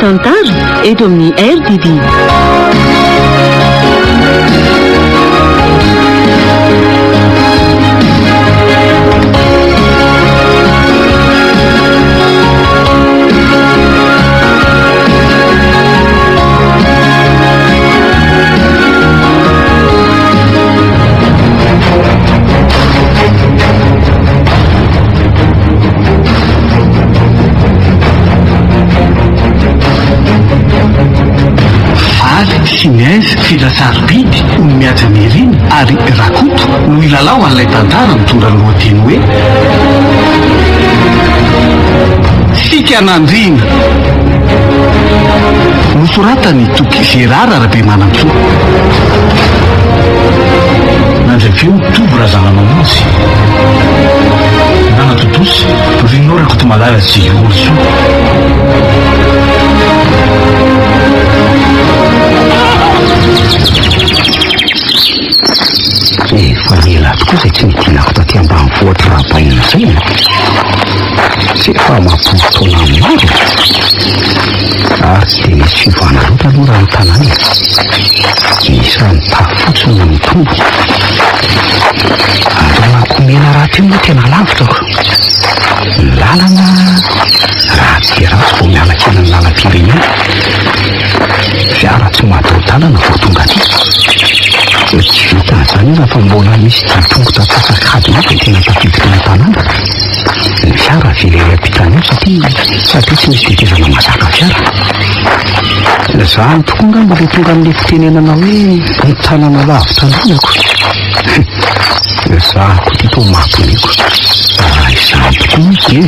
tantara eto amin'ny RTB. Faly, Sinez, Fila Sarobidy, Onimihaja Nirina ary Rakoto no hilalao an'ilay tantara mitondra ny lohateny hoe Fikanandriana. Nosoratan'i Toky Gérard Rabemanantsoa. Nandray feo Tovo Razanamamonjy. Nanatontosa, Bruno Rakotomalala sy Horisoa. Efa ela tokoa izay tsy nidinako taty ambanivohitra Rabaina izay e. Tsy efa amam-polo taona maro. Ary tsy dia nisy fiovana loatra aloha raha ny tanàna e. Ny isan'ny tafo fotsiny no nitombo. Andohankomena rahateo moa tena lavitra ko. Ny lalana ratsy dia ratsy vao miala kely ny lalam-pirenena. Fiara tsy mataho-dalana vao tonga aty. Tsy vitan'izany aza fa mbola misy dian-tongotra antsasak'adiny eo vao tena tafiditra ny tanàna. Ny fiara avela ery ampitany eo satria satria tsy misy tetezana mazaka fiara. Izany tokoa angamba ilay tonga amin'ilay fitenenana hoe ny tanana lavitra andronako. Izaho koa ity toa mampioneko. Raha izany tokoa mantsy dia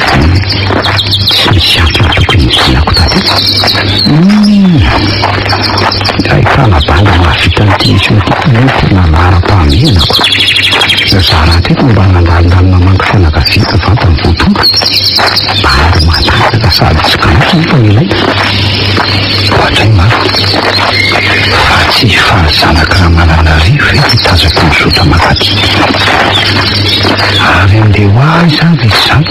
tsy misy antony tokony hidinako taty. Hum, ahitana banga mahavita an'ity mission ity koa ve tena laharam-pahamehana ko. Izaho rahateo koa mba nandalondalo namangy fianakaviana vantany vao tonga. Bandy matanjaka sady tsy kanto nefa ny ilaina. Ohatray mafy. Fa tsy faly zanak'i Ramananarivo ve ity tazako mizotra mankaty ity? Ary andeha ho aiza ary izy izany?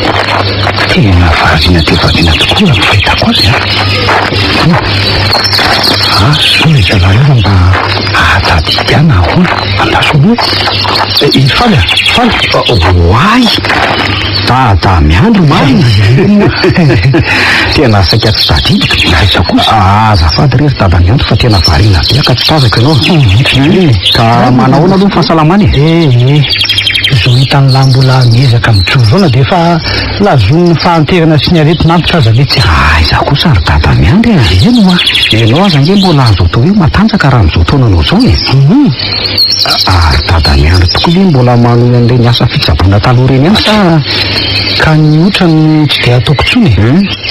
Tena variana dia variana tokoa raha ny fahitako azy an! Asa sao ilay zalahy io raha mba hahatadidy ahy na ahoana? Andraso aloha e! I Faly a! Faly! Oay! Dada miandry marina! Tena saika tsy tadidiko! Aiza kosa? Azafady re ry dada miandry fa tena variana be aho ka tsy tazako ianao. Ka manahoana aloha ny fahasalamana e? Eh eh! Zo hitan'lah mbola miezaka mijoro foana dia efa lazoin'ny fahanterana sy ny aretin'antitra aza letsy a! Aiza kosa ry dada miandry a! Eny hoa! Ianao aza ange mbola azo atao hoe matanjaka raha amin'izao taonanao izao e! Ary dada miandry tokoa ve mbola manohy an'ireny asa fitsaboana taloha ireny ihany sa. Ka ny otrany tsy dia ataoko intsony e!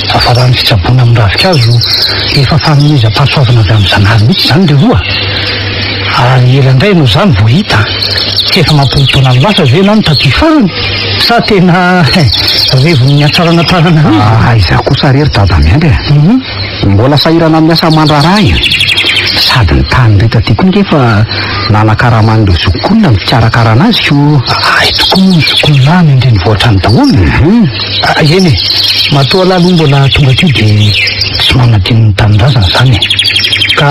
Fa raha ny fitsaboana amin'ny ravinkazo efa fanomezam-pahasoavana avy amin'ny Zanahary mihitsy izany leroa a! Ary ela indray ianao izany vao hita an! Tsy efa amam-polo taona lasa ve ianao no taty farany? Sa tena revon'ny hatsarana tanana mihitsy? Aiza kosa re ry dada miandry a! Mbola sahirana amin'ny asa aman-draharaha e! Sady ny tany rehetra aty koa nge efa nanakaraman'ireo zokiolona ny fikarakarana azy ko! Hay tokoa moa ny zokiolona any an-drenivohitra any daholo e! Eny e! Matoa lahy aloha mbola tonga aty dia tsy manadino ny tanindrazana izany e! Ka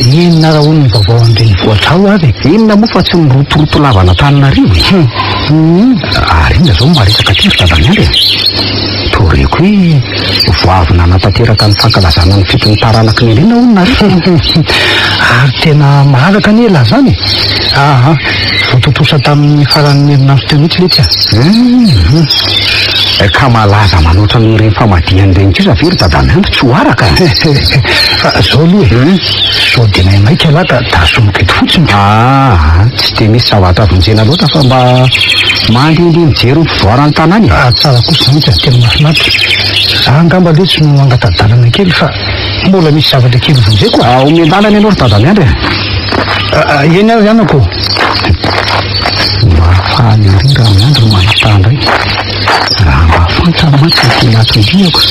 inona ara hono ny vaovao an-drenivohitra ao ary e? Inona moa fa tsy mirotoroto lava an'Antananarivo e! Ary inona izao no maresaka aty ry dadaniandry e? Toa reko hoe vao avy nanatanteraka ny fankalazana ny fetin'ny taranaky ny Andriana hono nareo. Ary tena maharaka anie elah zany e! Aa, voatontosa tamin'ny faran'ny herinandro teo mihitsy letsy a! Hum, ka malaza manoatra noho ireny famadihana ireny kosa ve ry dadaniandry tsy ho araka? Fa zao aloha e, sao dia maimaika elah ka tazomiko eto fotsiny ka. Aa, tsy dia misy zavatra vonjena loatra fa mba mandehandeha mijery ny fivoaran'ny tanàna e! Ah, tsara kosa izany ka, tena mahafinaritra. Za angamba letsy no hangata-dalana kely fa mbola misy zavatra kely vonjeko a! Ah, omen-dalana ianao ry dadamiandry a! Ah, eny ary anako ô! Mahafaly ery Ramiandry mahita indray. Raha mba fantany mantsy ny tena anton-diako.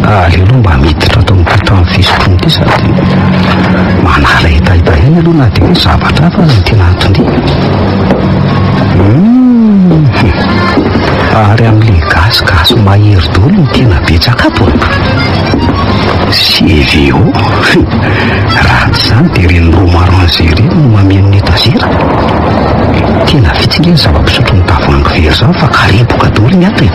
Aleo aloha mba miditra ato amin'ity trano fisotroana ity sady ato indray. Hum, ary amin'ilay gasigasy mahery daholo no tena betsaka ato a. CVO, raha tsy izany dia ireny romarin ireny no mameno ny etazera. Tena vitsy nge ny zava-pisotro ny tavoahangy very izany fa karepoka daholo ny ato e.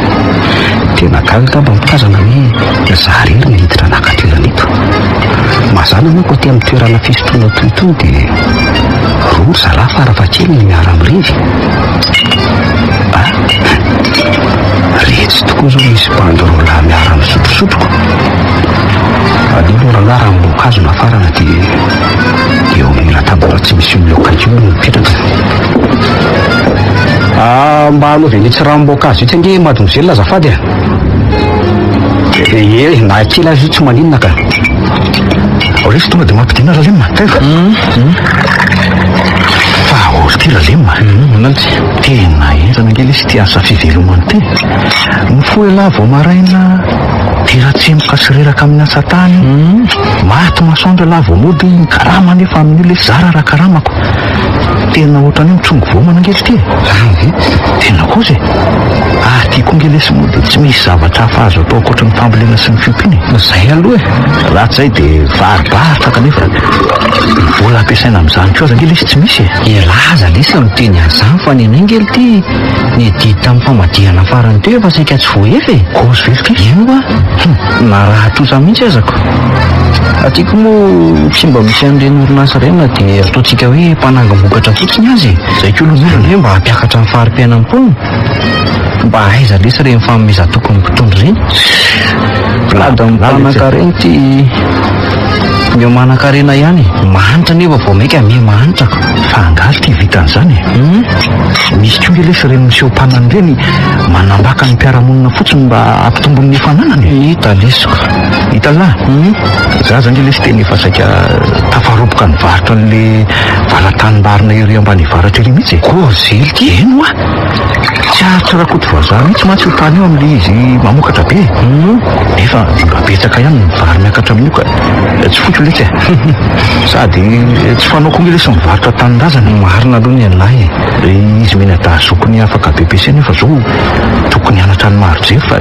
Tena gaga angamba ny mpitazana hoe za irery no hiditra naka toerana eto. Mazàna manko aty amin'ny toerana fisotroana toy itony dia roa ry zalahy farafahakeliny no miara-mirevy. Ah! Retsy tokoa izao misy bandy roalahy miara-misotrosotroko. Aleo aloha rangahy ranom-boankazo nafarana dia eo amin'ny latabatra tsy misy olona eo akaiky eo no mipetraka. Ah, mba anaovy an'itsy ranom-boankazo itsy ange mademoiselle azafady a. Ee, na kely aza io tsy maninona ka. Ao lesy tonga dia mampidina Ralema, taiza? Fa ahoana ity Ralema? Tena henjana ange lesy ity asa fivelomana ity. Mifoha elah vao maraina, dia ratsimoka sy reraka amin'ny asa tany. Maty masoandro elah vao mody, ny karama anefa amin'io lesy zara raha karamako. Tena ohatran'ny hoe mitrongy voamana ange ity e. Zany ve? Tena kosa e. Ary ity koa ange lesy moa dia tsy misy zavatra hafa azo atao ankoatry ny fambolena sy ny fiompiana e. Izay aloha e. Raha tsy izay dia varobarotra kanefa ny vola ampiasaina amin'izany koa aza ange lesy tsy misy e. Ialahy aza lesy no miteny an'izany fa ny anay ange ity ny adidy tamin'ny famadihana farany teo efa saika tsy voaefa e. Kozy ve ity? Eny hoa. Hum, na raha trosa mihitsy aza ko. Aty koa moa tsy mba misy an'ireny orinasa ireny na dia ataontsika hoe mpanangom-bokatra fotsiny aza e. Izay koa aloha ny olana. Izany hoe mba hampiakatra ny fari-piainan'ny mponina. Mba aiza lesy ireny fanomezan-toky ny mpitondra ireny? Sady mpanankarena ity miha manankarena ihany e. Mahantra nefa vao mainka miha mahantra ko. Fa angaha ity vitan'izany e? Misy koa nge lesy ireny miseho mpanana ireny manambaka ny mpiara-monina fotsiny mba hampitombo ny fananany e. Hita lesy ko. Hita lah? Za zany nge lesy tena efa saika tafaroboka nivarotra an'le valan-tanimbarina ery ambanivaratra ery mihitsy e. Kôzily ty? Eny hoa! Tsy aritry Rakotovazaha mihitsy mantsy io tany io amin'ilay izy mamokatra be e. Nefa mba betsaka ihany ny vary miakatra amin'io ka tsy foiko letsy e. Sady tsy fanaoko nge lesy mivarotra tanindrazana. Marina aloha ny an'lahy e. Izy mianadahy zokiny afaka BEPC nefa zao tokony hianatra any Marojery fa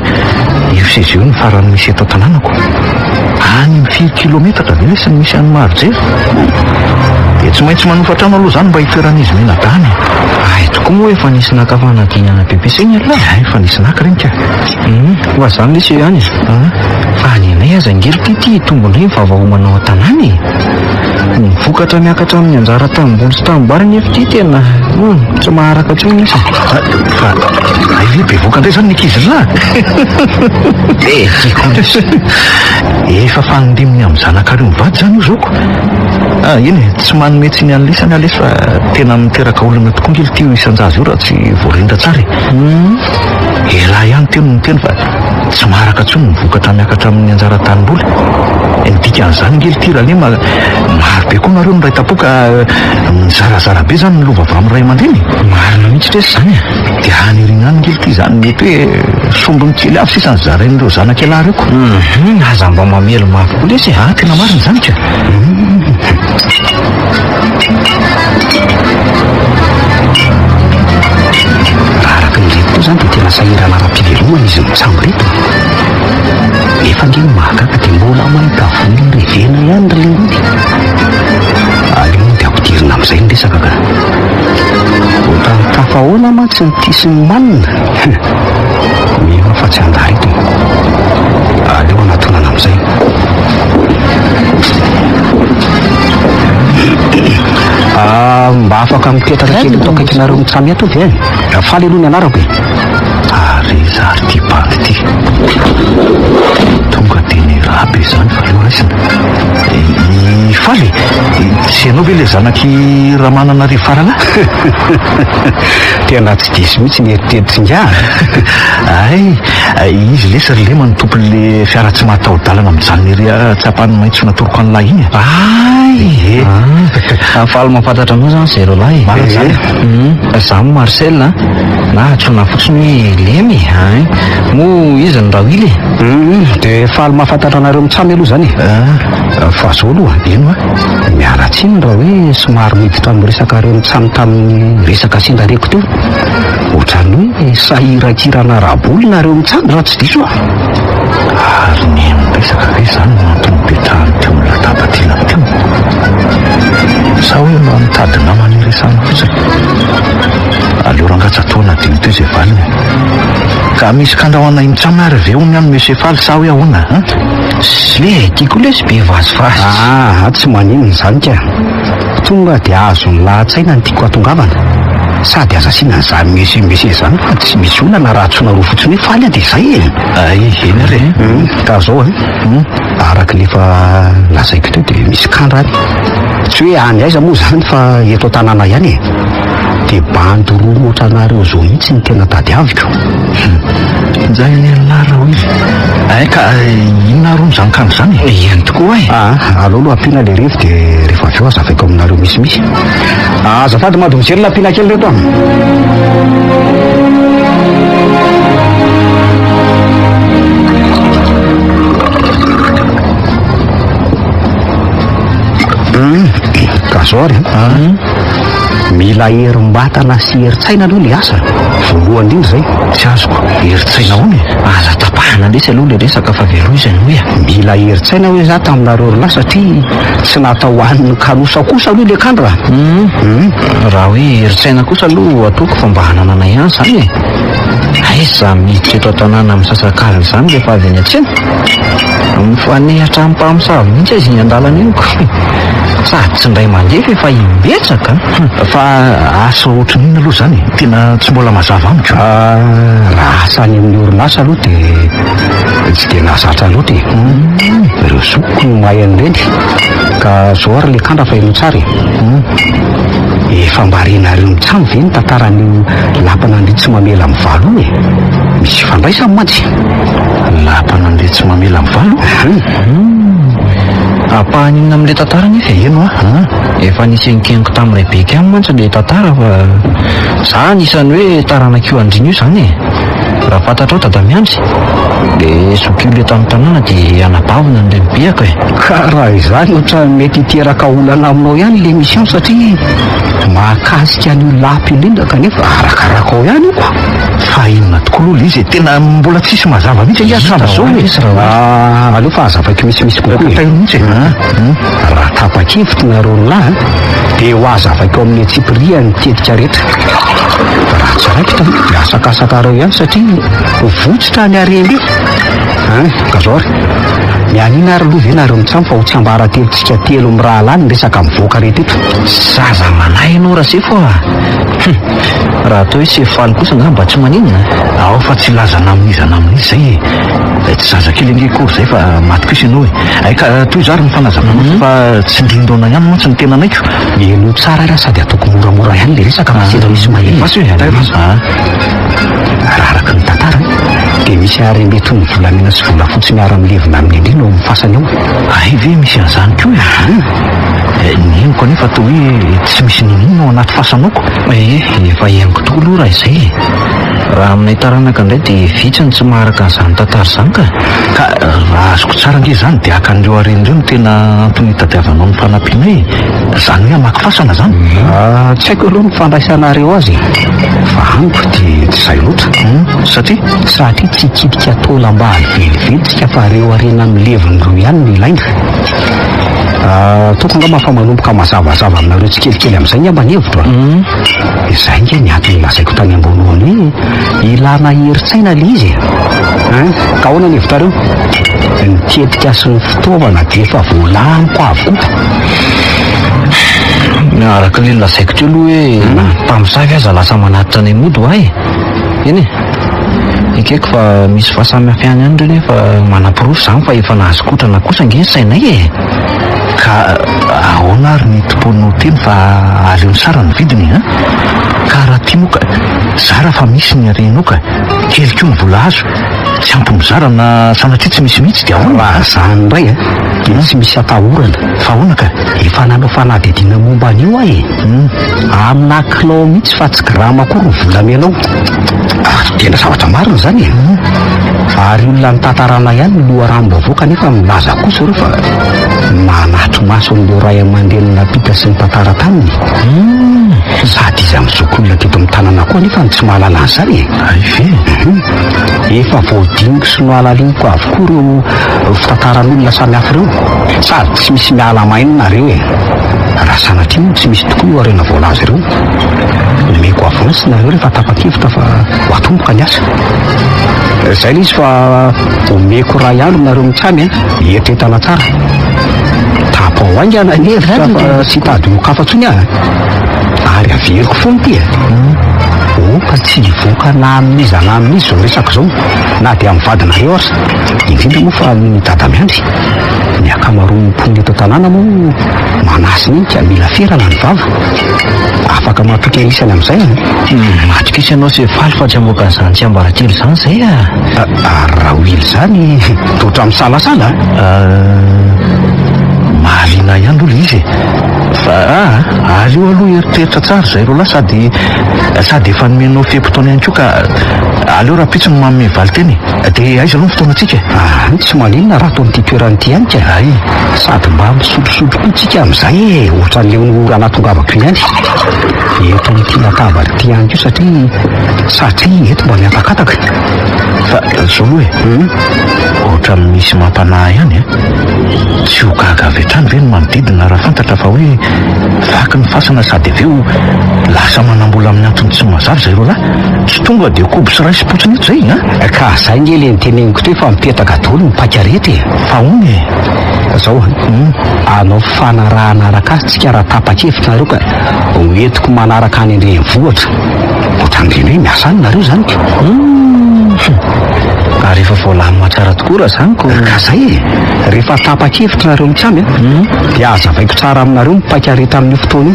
io CEG io no farany misy eto an-tanànako. Any amin'ny firy kilometatra ve lesy no misy an'i Marojery? Dia tsy maintsy manofa trano aloha izany mba hitoeran'izy mianadahy e. Hay tokoa moa efa nisy naka fanadinana BEPC ny an'lahy? Hay efa nisy naka ireny ka. Hum, ho azany lesy eo ihany e. Fa ny anay aza ange ry Tity tombony indray ny vavaomana ao an-tanàna e. Ny vokatra miakatra amin'ny anjara tanimboly sy tanimbary anefa ity tena hum, tsy maharaka intsony lesy e. Fa hay ve bevoka indray izany ny ankizy lahy? Eh, tiako lesy. Efa fanindiminy amin'ny zanakareo mivady izany io zoko. Ah, eny e, tsy manome tsiny an'i Lisany aho lesy fa tena miteraka olana tokoa ange ity io isan-jaza io raha tsy voarindra tsara e. Elah ihany teo no niteny fa tsy maharaka intsony ny vokatra miakatra amin'ny anjara tanimboly. Ny dikan'izany ange ity Ralema, maro be koa nareo no iray tampo ka mizarazara be izany ny lova avy amin'ny ray aman-dreny e. Marina mihitsy lesy izany a. Dia any aoriana any ange ity izany mety hoe sombiny kely avy sisa ny zarain'ireo zanak'ialahy ireo ko. Hum, aza mba mamely mafy koa lesy e. Ah, tena marina izany ka. Raha araka ny reko koa izany dia tena sahirana ara-pivelomana izy mitsambo ireto. Nefa ange ny mahagaga dia mbola mahita vola revena ihany ry lerony. Aleo moa dia ampidirina amin'izay ny resaka ka. Ohatran'ny tafahoana mantsy ny tia sy ny manina. Mino aho fa tsy handà eto e. Aleo anatonana amin'izay. Ah, mba afaka mipetraka kely eto akaikinareo mitsamy eto ve? Faly aloha ny anarako e. Ary iza ary ity bandy ity? Tonga dia nirabe izany fa aleo raisina. I Faly, tsy ianao ve ilay zanak'i Ramananarivo Faralahy? Tena tsy diso mihitsy ny eritreritr'i ingahy a! Hay, izy lesy ry Lema no tompon'ilay fiara tsy mahataho-dalana mijanona ery Atsapanimaitso natoroko an'lahy iny e! Hay! Ie. Ah, faly mahafantatra anao izany izay roalahy e. Marina izany e. Izaho moa Marcel a, na antsoina fotsiny hoe Lemy e, hay. Moa iza no Rawily e? Dia faly mahafantatra anareo mitsamy aloha izany e. Fa izao aloha, Eny hoa. Miala tsiny raha hoe somary miditra amin'ny resakareo mitsam tamin'ny resaka sendra reko teo. Ohatran'ny hoe sahirankirana ara-bola nareo mitsam raha tsy diso aho. Ary ny miresaka ve izany no antony nipetrahany teo amin'ny latabatra ilany teo? Sa hoe mba mitady namana iresahana fotsiny? Aleo rangaha tsy atao na dino teo izay valiny e. Ka misy kandra ho anay mitsam ary ve hono ihany Monsieur Faly sa hoe ahoana an? Zle, ty koa lesy be vazivazy. Aa, tsy maninona izany ka. Tonga dia azon'ny lahatsaina ny tiako hatongavana. Sady aza asiana an'izany monsieur monsieur izany fa tsy misy olana raha antsoina roa fotsiny hoe faly dia izay e. Ay, eny ary e. Ka zao e, araka ny efa lazaiko teo dia misy kandra any. Tsy hoe any aiza moa izany fa eto an-tanàna ihany e. Dia bandy roa ohatranareo izao mihitsy no tena tadiaviko. Njay ny an'lah Rawily. Ay ka inona ary hono izany kandra izany e? Eny tokoa e. Aa, aleo aloha ampiana ilay revy dia rehefa avy eo azavaiko aminareo misimisy. Azafady mademoiselle ampiana kely ireto an. Hum, ka zao ary an. Mila herim-batana sy herin-tsaina aloha ny asa, voalohany indrindra izay. Tsy azoko, herin-tsaina ahoana e? Aza tapahana lesy aloha ilay resaka fa veloizany hoy a! Mila herin-tsaina hoe za taminareo ry lahy satria tsy natao ho an'ny kanosa kosa aloha ilay kandra. Hum, raha hoe herin-tsaina kosa aloha ataoko fa mba hananana ihany izany e! Aiza miditra eto an-tanàna misasakalina izany rehefa avy any an-tsena? Mifanehatra amin'ny mpamosavy mihitsy aza iny an-dalana iny ko. Sady tsy indray mandeha fa efa imbetsaka an! Fa asa ohatran'ny inona aloha izany e? Tena tsy mbola mazava amiko. Raha asa any amin'ny orinasa aloha dia tsy dia nahazatra loatra e. Ireo zokiko no mahay an'ireny. Ka zao ary ilay kandra fa henoy tsara e. Efa mba renareo mitsam ve ny tantaran'io lapan'Andriatsimamela mivalo io e? Misy ifandraisany mantsy. Lapan'Andriatsimamela mivalo? Ampahany inona amin'ilay tantara anefa e? Eny hoa an! Efa nisy henonkenoko tamin'i Rebeka ihany mantsy ilay tantara fa za anisan'ny hoe taranak'io andriana io izany e! Raha fantatrao Dadamiandry, le zokiolona eto amin'ny tanàna dia anabavina ny renibeako e! Ka raha izany ohatran'ny mety hiteraka olana aminao ihany ilay mission satria mahakasika an'io lapa io indrindra kanefa arakarakao ihany io ko! Fa inona tokoa aloha ilay izy e? Tena mbola tsisy mazava mihitsy ange hatramin'izao e! Ah, aleo fa hazavaiko misimisy kokoa e! Tairo mihitsy e! Raha tapa-kevitra nareo ry lahy dia ho hazavaiko amin'ny antsipiriany ny tetika rehetra. Raha tsy raikitra dia asakasakareo ihany satria votsotra ny harembe. Hein, ka zao ary. Mianiana ary aloha ve nareo mitsam fa ho tsiambaratelontsika telo mirahalahy ny resaka mivoaka rehetra eto. Zaza manahy ianao Rasefo a! Hum, raha atao hoe sefo faly kosa angamba tsy maninona. Ao fa tsy hilaza na amin'iza na amin'iza izay e! Tsy zazakely ange akory izay fa maty kosa ianao e! Hay ka tohizo ary ny fanazavana fa tsindrin-daona ihany mantsy ny tenanay ko! Henoy tsara ary sady ataoko moramora ihany ilay resaka fa sendra misy maheno. Vaso e, aleo vaso. Raha araka ny tantara dia misy harembe toy ny volamena sy volafotsy miara-milevina amin'ny andriana ao amin'ny fasany ao. Hay ve misy an'izany koa e? Ny henoko anefa toa hoe tsy misy n'inon'inona ao anaty fasana ao ko. Ee, efa henoko tokoa aloha raha izay e. Raha aminay taranaka indray dia vitsy ny tsy maharaka an'izany tantara izany ka. Ka raha azoko tsara ange izany dia haka an'ireo harena ireo no tena antony hitadiavanao ny fanampianay e. Izany hoe hamaky fasana izany? Tsy haiko aloha ny fandraisanareo azy e. Fa amiko dia tsy izay loatra. Satria? Satria tsy hikitika taolam-balo velively tsika fa ireo harena milevina ireo ihany no ilaina. Ataoko angamba fa manomboka mazavazava aminareo tsikelikely amin'izay angamba ny hevitro a. Izay ange ny antony lazaiko tany am-boalohany hoe ilana herin-tsaina ilay izy e. Hein? Ka ahoana ny hevitrareo? Ny tetika sy ny fitaovana dia efa voalamiko avokoa. Araka ilay nolazaiko teo aloha hoe na ny mpamosavy aza lasa manatitra anay mody ho ahy e. Eny e. Ekeko fa misy fahasamihafana ihany ireo nefa manaporofo izany fa efa nahazo kotrana kosa ange ny sainay e. Ka ahoana ary ny tompon'ny hotely fa aleo tsara ny vidiny an? Ka raha tia moa ka zara fa misy ny harena ao ka, kely koa ny vola azo, tsy ampy mizara na sanatria tsy misy mihitsy dia ahoana? Raha izany indray an, dia tsy misy atahorana. Fa ahoana ka? Efa nanao fanadihadiana momba an'io aho e! Amina kilao mihitsy fa tsy grama akory ny volamena ao. Ary tena zavatra marina izany e! Ary olona nitantarana ihany ny loharanom-baovao kanefa milaza kosa ireo fa. Nanatri-maso an'ireo ray aman-dreny nampita sy nitantara taminy. Sady iza amin'ny zokiolona teto amin'ny tanana koa anefa no tsy mahalala an'izany e. Hay ve? Efa voadiniko sy nohalaliniko avokoa ireo fitantaran'olona samihafa ireo. Sady tsy misy miala maina nareo e. Raha sanatria moa tsy misy tokoa io harena voalaza ireo. Omeko avance nareo rehefa tapa-kevitra fa ho atomboka ny asa. Izay ilay izy fa omeko iray andro nareo mitsamy a, hieritreretana tsara. Tapaho haingana ny hevitra fa tsy hitady olon-kafa intsony aho a. Ary averiko foana ity e. Aoka tsy hivoaka na amin'iza na amin'iza izao resaka izao, na dia amin'ny vadinareo aza. Indrindra moa fa amin'i Dada Miandry. Ny ankamaroan'ny mponina eto an-tanàna moa manasy mihitsy ka mila ferana ny vava. Afaka matoky an'isany amin'izay an! Matoky isy ianao sy faly fa tsy hamoaka an'izany tsiambaratelo izany izay a! Ary raha ho ela izany toa misalasala a! Mahaliana ahy ihany aloha ilay izy e! Fa aleo aloha hieritreritra tsara izay roalahy sady sady efa nomenao fe-potoana ihany koa ka aleo rahampitso no manome valin-teny e! Dia aiza aloha ny fotoanantsika e? Ah, tsy maninona raha ato amin'ity toerana ity ihany ka. Hay. Sady mba misotrosotro koa tsika amin'izay e, ohatran'ilay ora nahatongavako iny ihany. Eto amin'ity latabatra ity ihany koa satria satria eto mba mihatakataka. Fa izao aloha e, ohatran'ny misy mampanahy ihany e. Tsy ho gaga avy hatrany ve ny manodidina raha fantatra fa hoe vaky ny fasana sady avy eo lasa manam-bola amin'ny antony tsy mazava izay roalahy? Tsy tonga dia kobo sy raisim-potsiny eto izay an! Ka zay nge le niteneniko teo fa mipetraka daholo ny paika rehetra e! Fa ahoana e? Zao an, hanao fifanarahana arak'asa tsika raha tapa-kevitra nareo ka ho entiko manaraka any an-drenivohitra. Ohatran'ireny hoe miasa any nareo zany ko. Hum! Ary efa voalamina tsara tokoa raha zany ko. Ka zay e! Rehefa tapa-kevitra nareo mitsamy an, dia hazavaiko tsara aminareo ny paika rehetra amin'io fotoana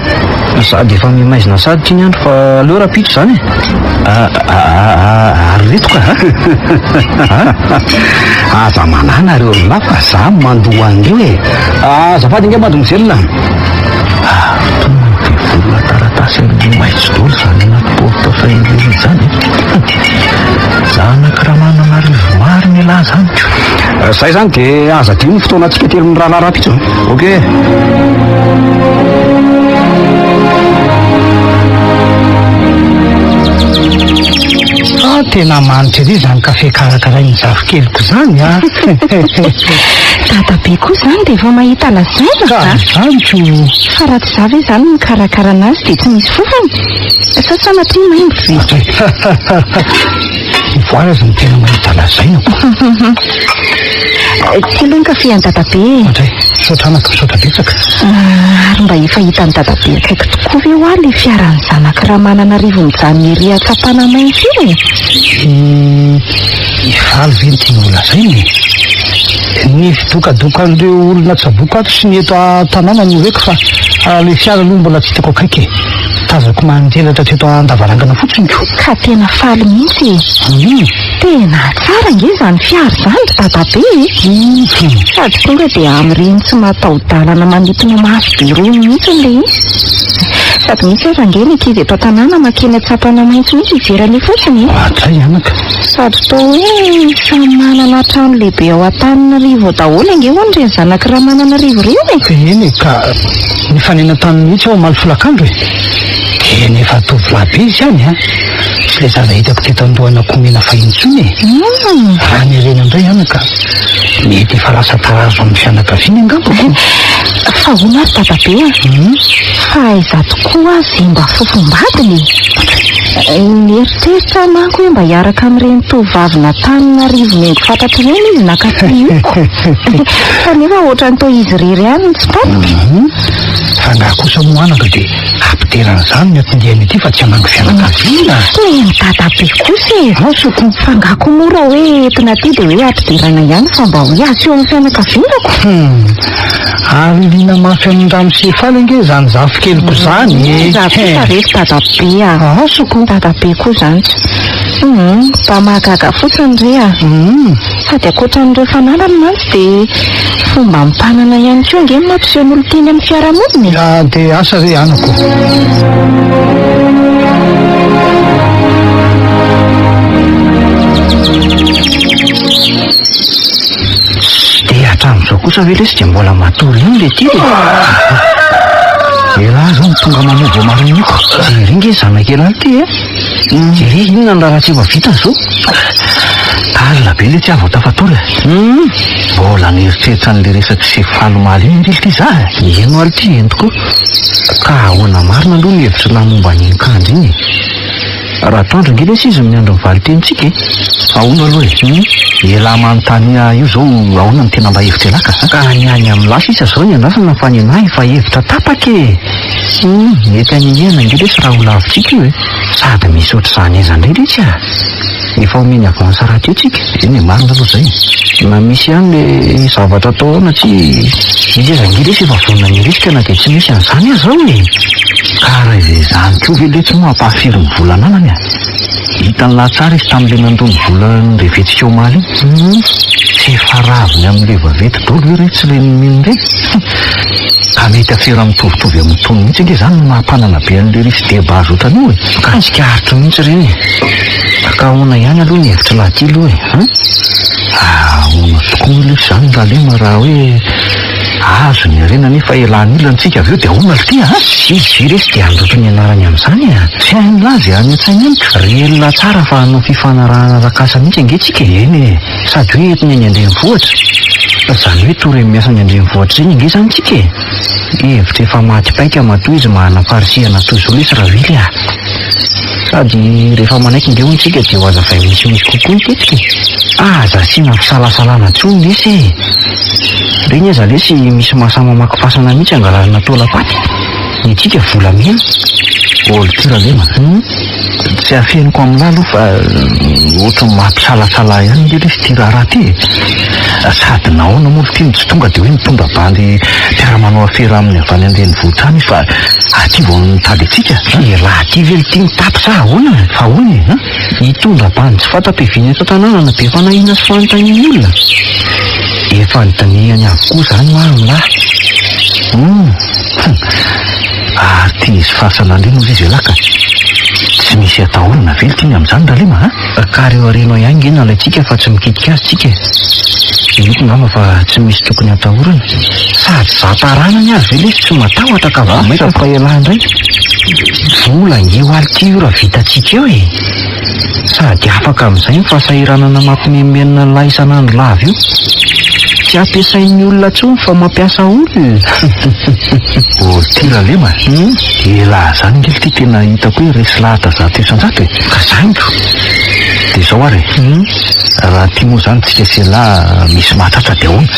io. Sady efa miha-maizina sady ity ny andro fa aleo rahampitso izany e! Ary reto ka! Aza manahy nareo ry lahy fa za mandoa an'ireo e! Azafady ange mademoiselle! Ary tonga dia vola taratasy an'ilay maitso daholo izany anaty portefeuille izany e! Zanak'i Ramananarivo marina ialahy izany ko! Zay izany dia aza adino ny fotoanantsika telo mirahalahy rahampitso e! Ok! Ah, tena manitra ery izany kafe karakarain'ny zafikeliko izany a! Dadabe koa izany dia efa mahita lazaina Ka a! izany ko! Fa raha tsy za ve izany mikarakara anazy dia tsy misy fofony? Sa sanatria maimbo ve? Ny voary aza no tena mahita lazaina ko! Ty aloha ny kafe an'i dadabe e! Andray, misaotra anaka, misaotra betsaka. Ary mba efa hitan'i dadabe akaiky tokoa ve hoa ilay fiaran'ny zanak'i Ramananarivo mijanona ery Antsapanamaitso io e? I Faly ve no tianao holazaina e? Ny fidokadokan'ireo olona tsaboiko ato sy ny eto an-tanàna no reko fa ilay fiara aloha mbola tsy hitako akaiky e! Tazako manjelatra teto an-davarangana fotsiny ko! Ka tena faly mihitsy e! Tena tsara ange izany fiara izany ry dadabe e! Sady tonga dia amin'ireny tsy mataho-dalana manintona maso be ireny mihitsy ilay izy. Sady misy aza ange ny ankizy eto an-tanàna mankeny Antsapanamaitso mihitsy hijery an'io fotsiny e! Oadray anaka! Sady toa hoe samy manana trano lehibe ao Antananarivo ao daholo ange hono ireny zanak'i Ramananarivo ireny e! Eny e, ka nifanena taminy mihitsy aho omaly folakandro e! Tena efa tovolahy be izy any an! Tsy ilay zaza hitako teto Andohanakomena fahiny intsony e! Raha ny harena indray anaka, mety efa lasa tarazo amin'ny fianakaviany angamba ko! Fa hono ary dadabe a! Fa aiza tokoa aza izay mba fofombadiny e? Nieritreritra aho manko hoe mba hiaraka amin'ireny tovovavin'Antananarivo mihaingo fatratra ireny izy naka fihogo. Kanefa ohatran'ny toa izy irery ihany no tsy tampoka. Fa angaha kosa moa anaka dia hampidera an'izany ny atin-diany ity fa tsy hamangy fianakaviana? Tena dadabe kosa e! Asa ko! Fa angaha koa moa raha hoe entina aty dia hoe hampiderana ihany fa mba hoe aseho amin'ny fianakaviana ko? Hum! Ary liana mafy amin'ny ramose faly ange izany zafikeliko izany e! Za kosa re ry dadabe a! Asa ko! Dadabe koa izany tsy. Hum! Mba mahagaga fotsiny re a! Hum! Sady ankoatran'ireo fananany mantsy dia fomba amim-panana ihany koa ange ny mampiseho ny olon-tiany amin'ny fiarahamonina e! Ah, dia asa re anako. Dia hatramin'ny. amin'izao kosa ve lesy dia mbola matory ihany le ty e? Elah zao no tonga mamoa voamarina io. Jereo nge zanak'elah ty e. Jereo inona ny raharaha tsy efa vita zao. Alina be le tsy aho vao tafatory e. Mbola nieritreritra an'le resak'i Sefo omaly iny ange ity za e. Eny ho'a ty eny tokoa. Ka ahoana marina aloha ny hevitr'lah momba an'iny kandry iny e? Raha atoandro ange lesy izy no miandry ny valin-tenintsika e. Ahoana aloha e? Elah manontany ahy io zao ahoana no tena mba hevitr'elah ka? Ka ny any amin'lah sisa zao ny andrasana fa ny anah efa hevitra tapaka e! Hum, mety hanenehana ange lesy raha ho lavintsika io e! Sady misy ohatr'izany aiza indray lesy a! Efa omeny avance rahateo tsika. Eny e, marina aloha zay e! Na misy ihany le zavatra atao ao na tsia, izy aza ange lesy efa vonona ny hirisika na dia tsy misy an'izany aza ao e! Ka raha izay izany koa ve letsy moa ampahafiry ny vola ananany a! Hitan'lah tsara izy tamin'ilay nandoa ny vola nireventsika omaly iny. Tsy efa raviny amin'ilay vaventy daholo ve re tsy ilay nomeny ireny? Ka mety afera mitovitovy amin'ny tony mihitsy ange izany no maha mpanana be an'ilay risy deba azo ohatran'io e! Ka tsikaritra mihitsy ireny e! Ka ahoana ihany aloha ny hevitr'lah ty aloha e! An? Ahoana tokoa moa lesy izany Ralema raha hoe azo ny harena nefa elan'ny olona antsika avy eo dia ahoana ry ty a? Izy ve resy dia handroto ny anarany amin'izany a? Tsy hain'lah izay any an-tsainy any ka! Relona tsara fa hanao fifanarahana arak'asa mihitsy ange tsika e! Eny e! Sady hoe entiny any an-drenivohitra. Izany hoe toa ireny miasa any an-drenivohitra ireny ange izany tsika e! Hevitra efa maty paika matoa izy manana faharisihana toy izao lesy Rawily a! Sady rehefa manaiky nge hono tsika dia ho azavainy misimisy kokoa ny tetika e! Aza asiana fisalasalana intsony lesy e! Ireny aza lesy misy mahasahy mamaky fasana mihitsy angalarana taolam-paty. Ny antsika volamena. Ol ty Ralema. Tsy afeniko amin'lah aloha fa ohatran'ny mampisalasala ihany nge lesy ity raharaha ity e. Sady nahoana moa ity no tsy tonga dia hoe mitondra bandy mpiara-manao afera aminy avy any an-drenivohitra any izy fa aty vao nitady antsika? Elah aty ve ity mitapy sa ahoana? Fa ahoana e? An? Hitondra bandy tsy fanta-piaviana eto an-tanàna na be fanahiana sy fanontanian'ny olona? Efa nodinihany avokoa izany hoa amin'lah. Hum! Ary ty izy fasana indray moa izy elah ka. Tsy misy atahorana ve ity ny amin'izany Ralema a? Ka reo arenao ihany nge no alaintsika fa tsy mikitika azy tsika e. Inoako ngamba fa tsy misy tokony atahorana. Sady za taranany ary ve lesy tsy matahotra ka vao maika fa elah indray. Vola nge ho aly ty io raha vitantsika eo e. Sady afaka amin'izay ny fahasahiranana mampimenomenona an'lah isan'andro lava io. Tsy ampiasain'ny olona intsony fa mampiasa olona. Oh ty Ralema e! Elah zany nge lty tena hitako hoe resy lahatra 100% e! Ka zany ko! De zao ary e! Raha ty moa zany tsika sy elah misy mahatratra de ahoana?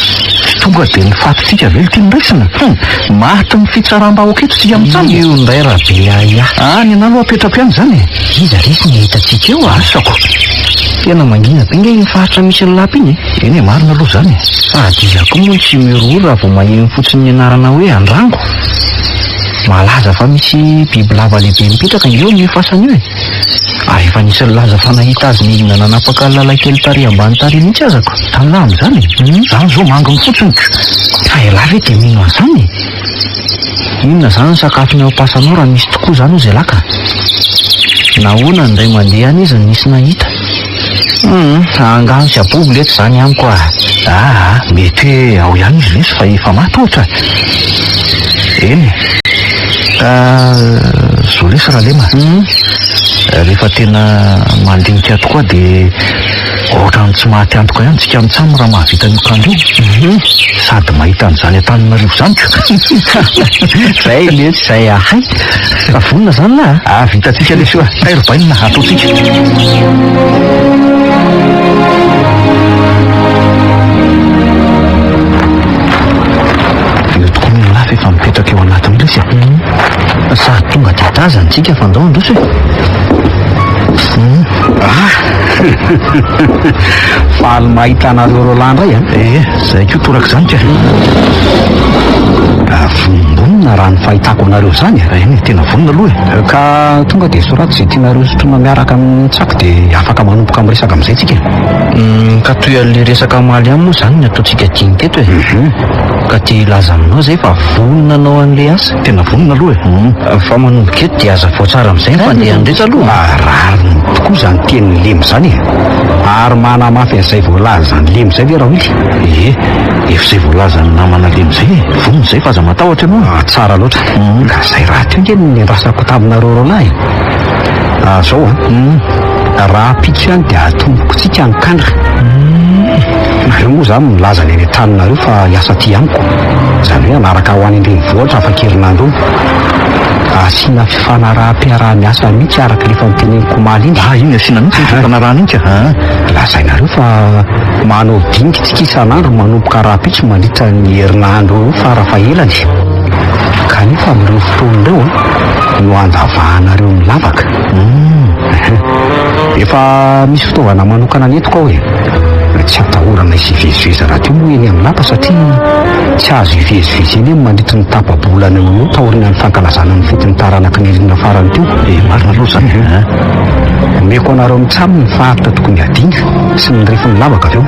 Tsy tonga de ny fatintsika ve lty no raisina? Hum! Maty ny fitsaram-bahoaka eto tsika mitsam e! Io ndray rabe ahiahy. Ah ny anah aloha apetrako ihany zany e! Iza resy ny hitantsika eo a? Asako! Tena mangina be nge iny faritra misy ny lapa iny e! Eny e, marina aloha izany e! Sady iza koa moa no tsy mirohoro raha vao maheno fotsiny ny anarana hoe Andrango? Malaza fa misy bibilava lehibe mipetraka ange eo amin'io fasana io e! Ary efa nisy nilaza fa nahita azy nidina nanapaka ny lalan-kely tary ambany tary mihitsy aza ko! Zany lahy amin'izany e! Zany zao manginy fotsiny ko! Fa ialahy ve dia mino an'izany e? Inona izany ny sakafony ao am-pasana ao raha misy tokoa izany hozy ialahy ka? Nahoana no indray mandeha any izy no nisy nahita? Hum, angano sy abobo letsy izany amiko ah! Aa, mety hoe ao ihany izy lesy fa efa maty ohatra. Eny e. Ka zao lesy Ralema. Rehefa tena mandinika tokoa dia ohatran'ny tsy maty antoka ihany tsika mitsam raha mahavita an'io kandra io. Sady mahita an'izany Antananarivo izany ko. Zay letsy zay ahay. Fa vonona zany lah a? Ah, vitantsika lesy io a. Tairo bainina ataontsika. Io tokoa ny lafy efa mipetraka eo anatiny lesy a. Sady tonga dia tazana tsika fa ndao handroso e. Ah! Faly mahita anareo roalahy indray a. Eh, zay koa torak'izany ka. Ah, vonombonona. vonona raha ny fahitako anareo izany e. Eny e, tena vonona aloha e. Ka tonga dia soraty izay tianareo sotroina miaraka amin'ny tsaky dia afaka manomboka miresaka amin'izay tsika. Ka toy an'ilay resaka omaly ihany moa izany ny ataontsika dinika eto e. Ka te hilaza aminao izay fa vonona hanao an'ilay asa. Tena vonona aloha e. Fa manomboka eto dia hazavao tsara amin'izay ny fandehany rehetra aloha. Rariny tokoa izany tenin'i Lemy izany e. Ary manamafy an'izay voalazan'i Lemy izay ve Rawily? Ie, efa izay voalazan'ny namana Lemy izay e. Vonona izay fa aza matahotra ianao e. Ah, tsara loatra. Ka izay rahateo ange no niandrasako taminareo roalahy e. Ah, zao an. Rahampitso ihany dia atombokontsika ny kandra. Nareo moa izany milaza ny any an-tranonareo fa hiasa aty amiko. Izany hoe hanaraka ho any an-drenivohitra afa-kerinandro eo. Asiana fifanaraham-piaraha-miasa mihitsy araka ilay efa noteneniko omaly iny. Ah, iny asiana mihitsy iny fifanarahana iny ka. Ah, lazainareo fa manao dinika tsika isan'andro manomboka rahampitso mandritra ny herinandro eo farafahelany. Kanefa amin'ireo fotoana ireo no handavahanareo ny lavaka. Efa misy fitaovana manokana nentiko ao e. Tsy atahorana hisy hivezivezy rahateo moa eny amin'ny lapa satria tsy azo hivezivezena eny mandritry ny tapa-bolana eo ho eo taorian'ny fankalazana ny fetin'ny taranaky ny Rina farany teo. Eh, marina aloha izany e. Omeko anareo mitsam ny faritra tokony hadiana sy ny refin'ny lavaka avy eo.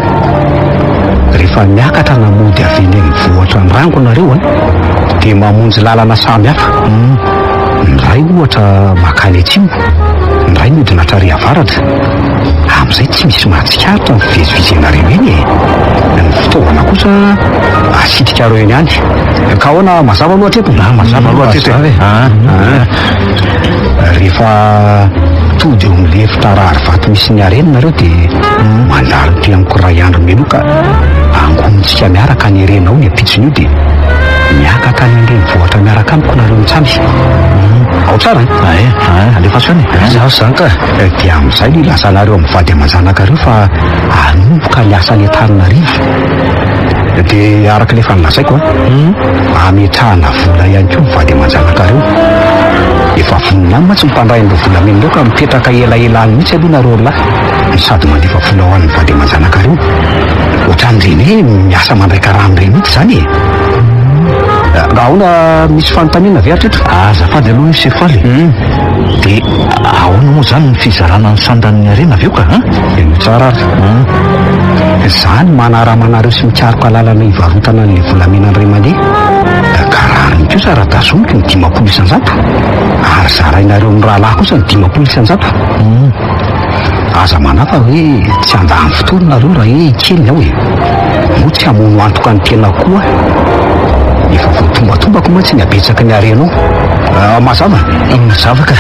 Rehefa miakatra na mody avy eny amin'ny vohitra Andrango nareo dia mamonjy lalana samy hafa. Ny iray ohatra makany atsimo, ny iray mihodina hatrary avaratra. Amin'izay tsy misy mahatsikaritra ny fivezivezenareo eny e. Ny fitaovana kosa asitrikareo eny ihany. Ka ahoana, mazava aloha hatreto? Ah, mazava aloha hatreto e. Ah, ah. Rehefa tody eo amin'ilay efitra rarivato misy ny harena nareo dia mandalo aty amiko iray andro mialoha ka angonintsika miaraka ny harena ao ny ampitson'io dia miakatra any an-drenivohitra miaraka amiko nareo mitsamy. Ao tsara an? Ae, ae, alefaso any e. Zaho izany ka. Dia amin'izay no ilazanareo amin'ny vady aman-janakareo fa hanomboka ny asa any Antananarivo. Dia araka ilay efa nolazaiko an, hametrahana vola ihany koa ny vady aman-janakareo. Efa vonona any mantsy ny mpandray an'ireo volamena ireo ka mipetraka elaela any mihitsy aloha nareo roalahy no sady mandefa vola ho an'ny vady aman-janakareo. Ohatran'ireny hoe miasa mandray karama ireny mihitsy izany e. Ahoana, misy fanontaniana ve hatreto? Azafady aloha ry Sefaly e. Dia ahoana moa izany ny fizarana ny sandan'ny harena avy eo ka an? Henoy tsara ary. Izaho no manarama anareo sy mikaroka lalana hivarotana an'ilay volamena indray mandeha. Ka rariny kosa raha tazomiko ny 50%, ary zarainareo amin'ny rahalahy kosa ny 50%. Aza manahy fa hoe tsy handany fotoana nareo raha hoe kely ny ao e. Moa tsy hamono antoka ny tenako koa aho. Efa voatombatombako mantsy ny habetsaky ny harena ao. Mazava? Mazava ka.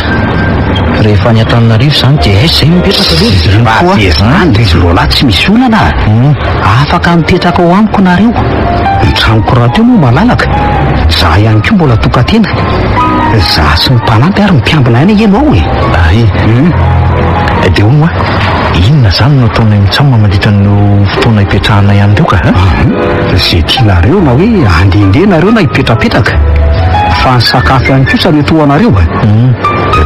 Rehefa any Antananarivo izany dia aiza izay no mipetraka aloha? Raha dia izany ry izy roalahy tsy misy olana a! Afaka mipetraka ao amiko nareo. Ny tranoko rahateo moa malalaka. Izaho ihany koa mbola tokan-tena. Izaho sy ny mpanampy ary ny mpiambina ihany ange no ao e! Ay! Dia hono hoa, inona izany no ataonay mitsam mandritra an'io fotoana ipetrahanay any ireo ka? Izay tianareo na hoe handehandeha nareo na hipetrapetraka. Fa ny sakafo ihany kosa mety ho anareo e!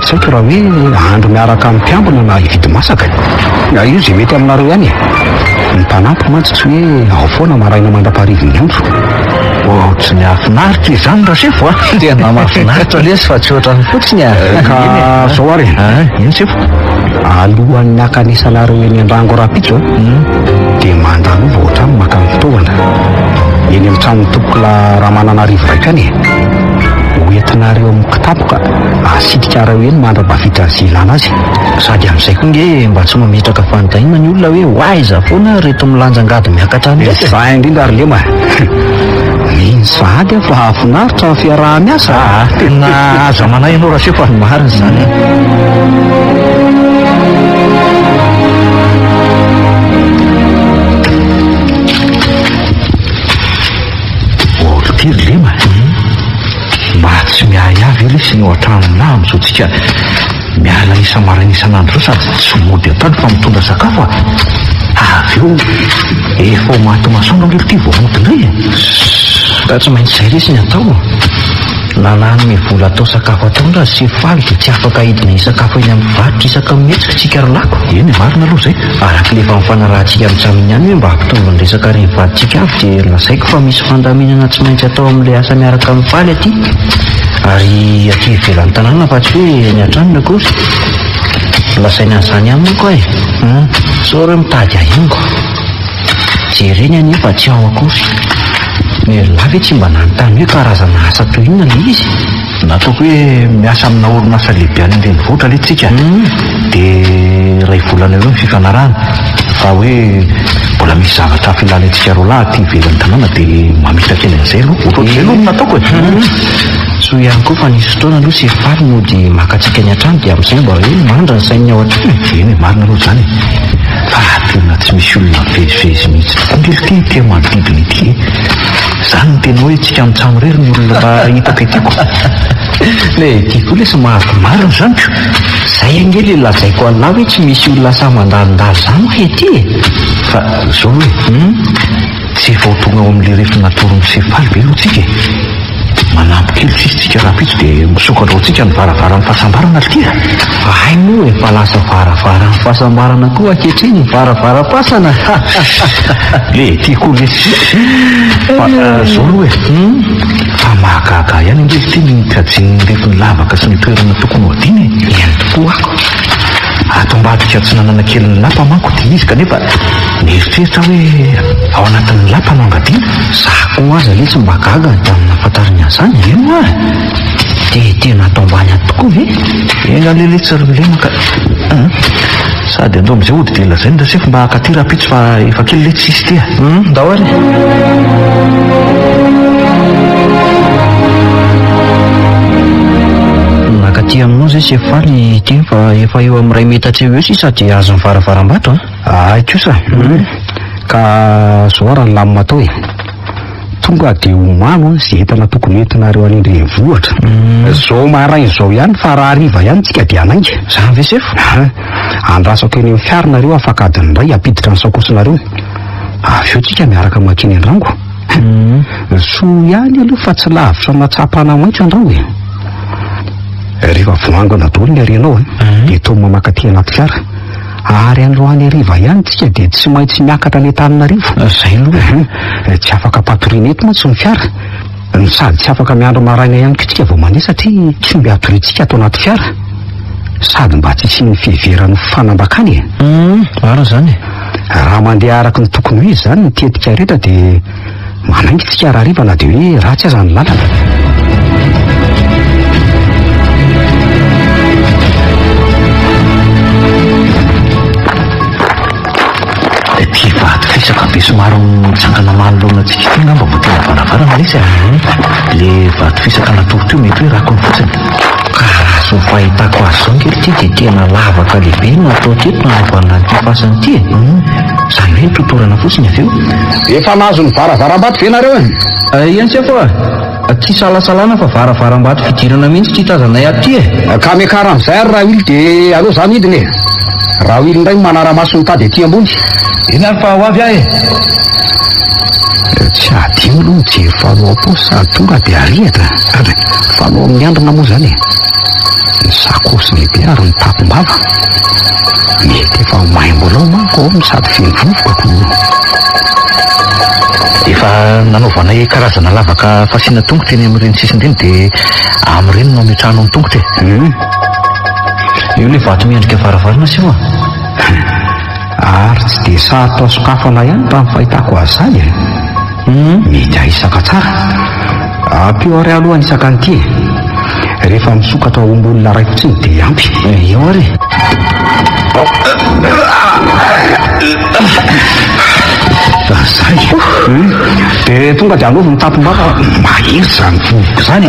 Tsy haiko raha hoe hahandro miaraka amin'ny mpiambina na hividy masaka. Io izay mety aminareo ihany e! Ny mpanampy mantsy tsy hoe ao foana maraina mandra-paharivin'ny andro. Ohatry ny hahafinaritra izany Rasefo a! Tena mahafinaritra lesy fa tsy ohatran'ny fotsiny a! Ka zao ary e! Eny sefo. Alohan'ny hakanesanareo eny Andrango rahampitso dia mandalova ao an-trano maka ny fitaovana. Eny amin'ny tranon'ny tompokolahy Ramananarivo raika any e! Ho entinareo amin'ny kitapo ka asitrikareo eny mandra-pahavita izay ilana azy. Sady amin'izay koa nge mba tsy mametraka fanontaniana ny olona hoe ho aiza foana ireto milanja angady miakatra any ireto e! Zay indrindra ry Lema a! Mino sahady aho fa hahafinaritra ny fiaraha-miasa a! Tena aza manahy ianao Rasefo a! Marina izany an! Ity ry Lema a! Mba tsy miahiahy ve lesy ny ao an-tranonà amin'izao tsika Miala isa-maraina isan'andro izao sady tsy mody atoandro fa mitondra sakafo a! Avy eo efa ho maty masoandro ange ity vao mody indray e! Ka tsy maintsy izay lesy ny atao. Na nanome vola atao sakafo atoandro aza Sefo Faly dia tsy afaka hidina hisakafo eny amin'ny mpivarotra isaka mihetsika tsika ry lako. Eny e, marina aloha izay. Araka ilay efa nifanarahantsika amin'ny Tsaminy ihany hoe mba hampitombo ny resaka reny vadintsika avy dia lazaiko fa misy fandaminana tsy maintsy atao amin'ilay asa miaraka amin'i Faly aty. Ary aty ivelan'ny tanàna fa tsy hoe eny an-tranony akory. Lazainy an'izany ihany manko aho e. Sao ireo mitady ahy henoko. Jereny anie fa tsy ao akory. Merla ve tsy mba nanontany hoe karazana asa toy inona ilay izy? Nataoko hoe miasa amina orinasa lehibe any an-drenivohitra aloha tsika dia iray volana eo eo ny fifanarahana fa hoe mbola misy zavatra hafa ilana antsika roalahy aty ivelan'ny tanàna dia mamita kely an'izay aloha. Ohatrohatr'izay aloha no nataoko e. Soa ihany koa fa nisy fotoana aloha Sefo Faly mody maka antsika any an-trano dia amin'izay mba hoe mandry ny sain'ny ao an-trano e. Eny e, marina aloha izany e. Fa tena tsy misy olona mivezivezy mihitsy tokoa nge ity ety manodidina ity e. Izany no tena hoe tsika mitsam irery ny olona mba hitako ety ko. Le ety koa lesy maro. Marina izany ko. Zay ange le lazaiko anlah hoe tsy misy olona sahy mandalondalo zany hoa ety e. Fa zao aloha e. Tsy efa ho tonga ao amin'ilay refy natoron'i Sefaly ve aloha tsika e? Manampy kely sisa tsika rahampitso dia misokatra ho antsika ny varavaran'ny fahasambarana ry tia. Fa hay moa efa lasa varavaran'ny fahasambarana koa ankehitriny ny varavaram-pasana. Le ety koa lesy. Fa zao aloha e. Fa mahagaga ahy ihany ange ry tia ny kajian'ny refin'ny lavaka sy ny toerana tokony ho adina e. Eny tokoa ako. Ato ambadika atsinanana kelin'ny lapa manko ity izy kanefa mieritreritra aho hoe ao anatin'ny lapa no angadiana. Za koa aza letsy mba gaga tamin'ny nahafantarany an'izany e. Eny hoa! Dia tena ato ambany ato tokoa ve? Enga anie letsy ry Milema ka. Sady andao amin'izay hody dia lazaina ry sefo mba haka aty rahampitso fa efa kely letsy sisa ity a. Ndao ary. Naka aty aminao izay Sefo Faly ity fa efa eo amin'ny iray metatra eo eo sisa dia azon'ny varavaram-bato a. Ahy kosa. Ka zao ary ny lamina atao e. Tonga dia omano izay entana tokony hoentinareo any an-drenivohitra. Zao maraina izao ihany fa raha hariva ihany tsika dia hanainga. Zany ve sefo? Aha. Andrasako eny amin'ny fiara nareo afaka adiny iray hampiditra ny sakaosinareo. Avy eo tsika miaraka mankeny Andrango. Soa ihany aloha fa tsy lavitra an'Atsapana maitso Andrango e. Rehefa voangona daholo ny harenao dia toa mamaka aty anaty fiara. Ary androany hariva ihany tsika dia tsy maintsy miakatra any Antananarivo. Zay aloha e. Tsy afaka ampatoriana eto mantsy ny fiara. No sady tsy afaka miandry maraina ihany koa tsika vao mandeha satria tsy omby hatoriantsika ato anaty fiara. Sady mba tsy hisian'ny fiheverana ho fanambakana e. Marina izany e. Raha mandeha araka ny tokony ho izy izany ny tetika rehetra dia manainga tsika rahariva na dia hoe ratsy aza ny lalana. Ity vato fisaka be somary mitsangana manoloana antsika ity angamba vao tena varavarana ilay izy a. Ilay vato fisaka natory teo mety hoe rakony fotsiny. Ka raha izao fahitako azy izao ange ity dia tena lavaka lehibe no natao teto nanaovana an'ity fasana ity e. Izany hoe nototorana fotsiny avy eo. Efa nahazo ny varavaram-bato ve nareo e? Eny sefo a! Tsy isalasalana fa varavaram-bato fidirana mihitsy ity tazanay ato ity e! Ka miakara amin'izay ary Rawil dia aleo za midina e! Rawil indray no manara-maso ny tady aty ambony. Eny ary fa ho avy aho e! Tsy adino aloha mijery fanao am-paosy sady tonga dia arihitra. Fanao amin'ny andrina moa izany e! Ny sakaosy lehibe ary ny takom-bava. Mety efa ho maimbo ao manko ao no sady feno vovoka ko. Efa nanaovanay karazana lavaka fasiana tongotra eny amin'ireny sisiny ireny dia amin'ireny no ametrahanao ny tongotra e. Io ilay vato miendrika varavarana sy io a. Ary tsy dia sarotra sokafana ihany raha ny fahitako azy izany e. Mety hahisaka tsara. Ampio ary aloha ny isaka an'ity e. Rehefa misokatra omby olona iray fotsiny dia ampy. Eo ary e. Zay. Dia tonga dia anaovy ny tampom-bava. Mahery izany vovoka izany e.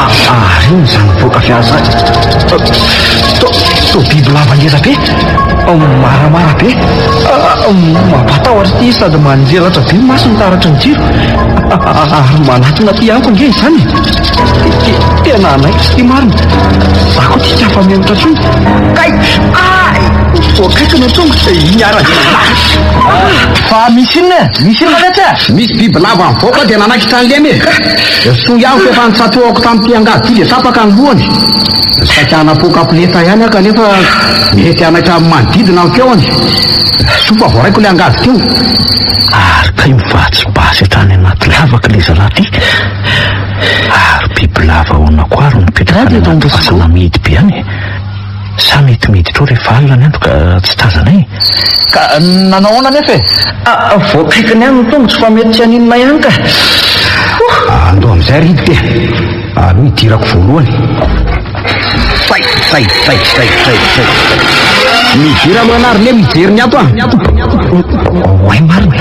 Ary inona izany voaka avy any izany? Toa biby lava ngeza be, maramara be, mampatahotra ity sady manjelatra be ny masony taratry ny jiro. Ary manatona aty amiko ange izany e! Tena hanaitra ity marina. Za koa ity tsy afa-mihemotra intsony. Kay! Ay! Voakaikina ny tongotra iny ara. Fa misy inona e? Misy inona letsy e? Misy bibilava mivoaka dia nanaikitra an'i Lemy e. Soa ihany fa efa nitsatohako tamin'ity angady ity dia tapaka ny lohany. Saika hanapoaka poleta ihany aho kanefa mety hanaitra amin'ny manodidina ny feony. Soa fa voaraiko ilay angady teo. Ary kay mivatsy basy hatrany anaty lavaka ilay zalahy ity. Ary bibilava ahoana koa ary no mipetraka any anaty fasana mihidy be any e? Sa mety miditra ao rehefa alina ny andro ka tsy tazanay e? Ka nanao ahoana anefa e? Ah, voakaikiny ihany ny tongotro fa mety tsy haninona ihany ka. Andao amin'izay ry hiditra e. Aleo hidirako voalohany. Tay, tay, tay, tay, tay, tay. Midira aloha ianah ry Lemy hijery ny ato a. Oay marina.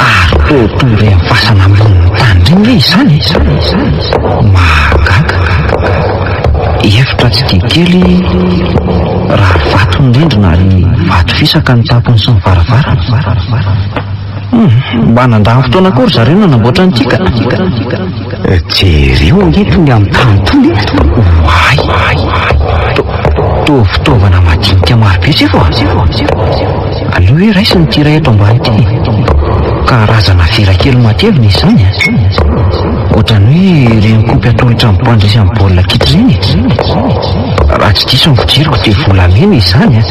Ary toa toy ireny fasana ambonin'ny tany ireny ve izany e? Mahagaga. Efitra tsy dia kely raha vato ny rindrina ary vato fisaka ny tampony sy ny varavarana. Hum, mba nandany fotoana koa ry zareo nanamboatra an'ity ka. Jereo ange tony amin'ny tany tony e. Oay! Toa fitaovana madinika marobe sefo a! Aleo hoe raisina ity iray eto ambany ity e. Karazana vera kely matevina izany a! Ohatran'ny hoe ireny kopy atolotra amin'ny mpandresy amin'ny baolina kitra ireny e. Raha tsy diso ny fijeriko dia volamena izany a!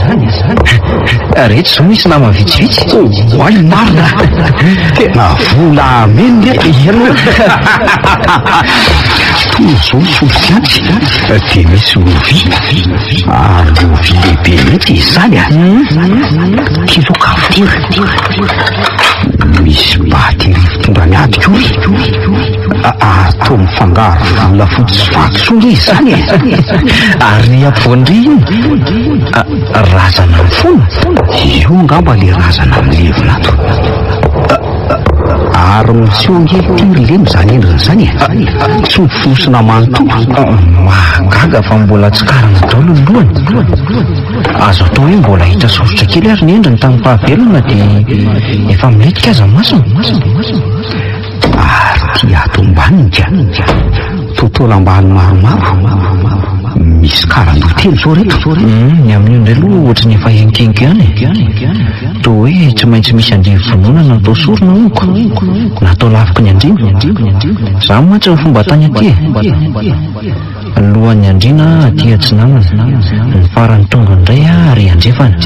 Reto izao misy nama vitsivitsy. Oay marina! Tena volamena reto ianao. Toy izao ny solify dia misy lovia ary lovia lehibe mihitsy izany a! Kilo kafory. Misy bateria fitondra miady koa ary toa mifangaro volafotsy sy vatosoa nge izany e! Ary ny ampovoan-dry iny? Razana mifono? Io angamba le razana milevina ato. Ary miseho ange ity ry lemy izany endriny izany e! Tsy mifonosina manontolo. Mahagaga fa mbola tsy karana daholo ny lohany. Azo atao hoe mbola hita soritra kely ary ny endriny tamin'ny fahavelona dia efa milentika aza ny masony. Ary ity ato ambaniny ka! Toa taolam-balo maromaro. Misy karandoha telo izao ireto. Ny amin'io indray aloha ohatry ny efa henokenoka ihany e. Toa hoe tsy maintsy misy andivo vonoina natao sorona honko. Natao laviky ny andriana. Izany mantsy ny fomba tany aty e. Lohan'ny andriana aty atsinanana, ny faran'ny tongony indray ary andrefana.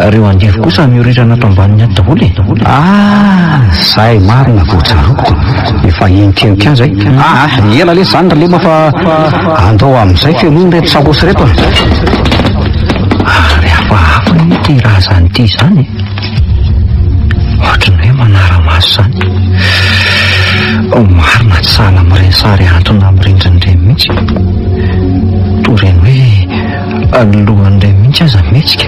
Ireo andevo kosa miorirana ato ambanin'ny ato daholo e. Ah, zay marina vao tsaroako. Efa henokenoka ihany zay. Ah, ela lesy zany ry Lema fa andao amin'izay fenoy ireto sakaosy ireto a. Ary hafahafa anie ity razana ity izany e. Ohatran'ny hoe manara-maso izany. Marina tsy sahala amin'ireny sary ahantona amin'ny rindrina ireny mihitsy. Toa ireny hoe lohan'ireny mihitsy aza mihetsika.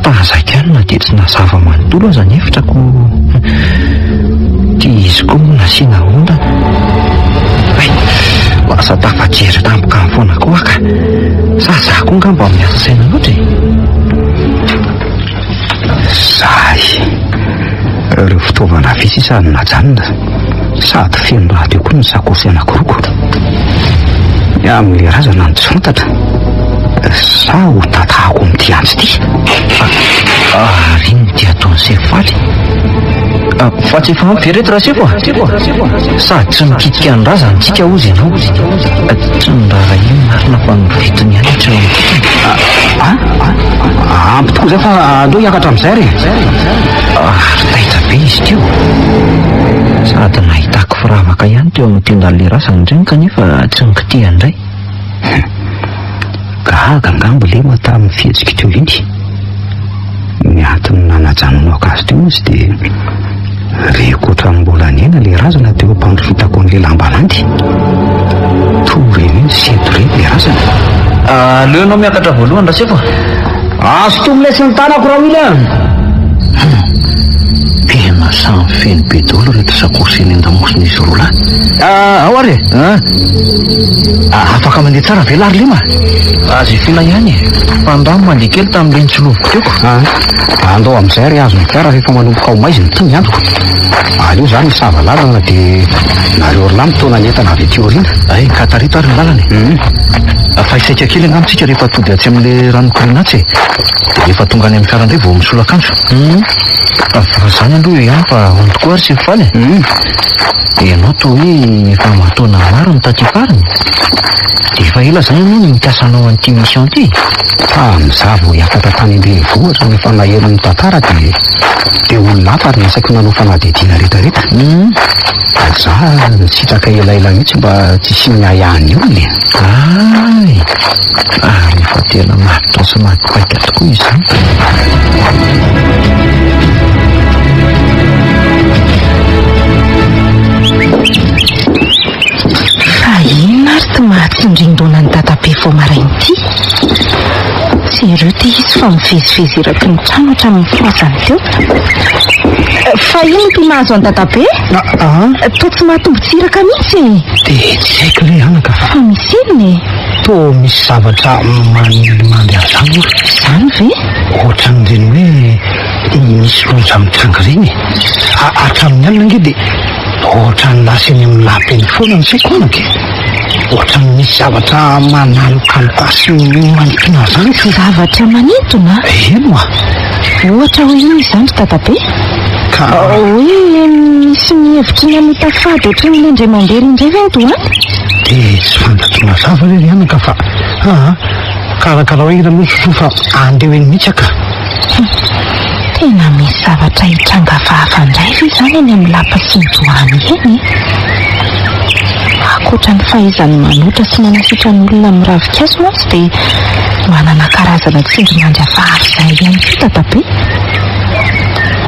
Tazako ihany na dia tsy nazava manontolo aza ny hevitra ko Ity izy koa moa nasiana ondana. Hay, lasa tafajery tampoka any foana koa aho ka. Sa za koa angamba miasa saina loatra e? Zay. Ireo fitaovana vy sisa no najanona. Sady feno rahateo koa ny sakaosy anankiroa. Ny amin'ilay razana no tsy fantatra. Sa ho tatahako amin'ity antsy ity? Ary inona ity ataon'i Sefo faly? Fa tsy efa ampy ve ireto Rasefo a? Sady tsy mikitika ny razana tsika hozy ianao. Tsy noraharahiany marina fa norovitiny ihany hatreo amin'ny kitiny. Ah, ampy tokoa izay fa andao hiakatra amin'izay re. Ary taitra be izy teo. Sady nahitako firavaka ihany teo amin'ny tendan'ilay razana ireny kanefa tsy nikitihany indray. Gaga angamba Lema tamin'ny fihetsiky teo iny. Ny antony nanajanonako azy teo izy dia reko ohatran'ny mbola niaina ilay razana teo am-pandrovitako an'ilay lamba landy. Toa ireny hoe nisento ireny ilay razana. Aleo ianao miakatra voalohany Rasefo a! Azo tomy lesy ny tanako Rawily a! Tena Tena samy feno be daholo ireto sakaosy eny an-damosin'izy roa lahy. Ah, ao ary e! Ah, afaka mandeha tsara ve lahy ry Lema? Azo ifiana ihany e! Fa andramo mandeha kely tamin'ireny tsiloviko teoko. Ah, andao amin'izay ary azon'ny fiara rehefa manomboka ho maizina ity ny androko. Aleo izaho misava lalana dia nareo ry lahy mitaona ny entana avy aty aoriana. Ay, ka tarito ary ny lalana e! Fa hisaika kely angamba tsika rehefa tody atsy amin'ilay rano mikoriana atsy e! Dia rehefa tonga any amin'ny fiara indray vao misolo akanjo. Fa izany aloha eo ihany fa hono tokoa ary Sefo Faly e! Ianao toa hoe efa aman-taona maro no taty farany. Dia efa ela izany ianao no nikasa hanao an'ity mission ity e? Tamin'izaho vao hiakatra tany an-drenivohitra no efa naheno ny tantara dia dia olona hafa ary nasaiko nanao fanadihadiana rehetrarehetra. Ary izaho nisitraka elaela mihitsy mba tsy hisian'ny ahiahin'ny olona e! Hay! Ary efa tena matotra sy maty paika tokoa izany. Fa inona ary ty mahatsindrin-doana an'i Dadabe vao maraina ity? Jereo ty izy fa mivezivezy eraky ny trano hatramin'ny nifohazany teo. Fa inona ity mahazo an'i Dadabe? Toa tsy mahatombo-tsiraka mihitsy e! Dia tsy haiko re anaka fa. Fa misy inona e? Toa misy zavatra manilimandry ahy izany ho'a. Izany ve? Ohatran'ireny hoe misy loza mitranga ireny e. Hatramin'ny alina ange dia ohatran'ny lasa eny amin'ny lapa eny foana ny saiko anaka e. Ohatran'ny misy zavatra manalokaloka sy manintona ahy izany ko. Zavatra manintona? Eny ho'a. Ohatra hoe inona izany ry dadabe? Ka. Hoe misy mihevitry ny hanota fady ohatran'ilay indray mandeha ry indray ve ny doany? Dia tsy fantatro mazava re ry anaka fa aa karakarao haingana aloha sosoa fa andeha ho eny mihitsy aho ka. Tena misy zavatra hitranga hafahafa indray ve izany eny amin'ny lapa sy ny doany eny e? Ankoatra ny fahaizany manotra sy manasitrana olona amin'ny ravinkazo mantsy dia manana karazana tsindrimandry hafahafa izay ihany koa dadabe.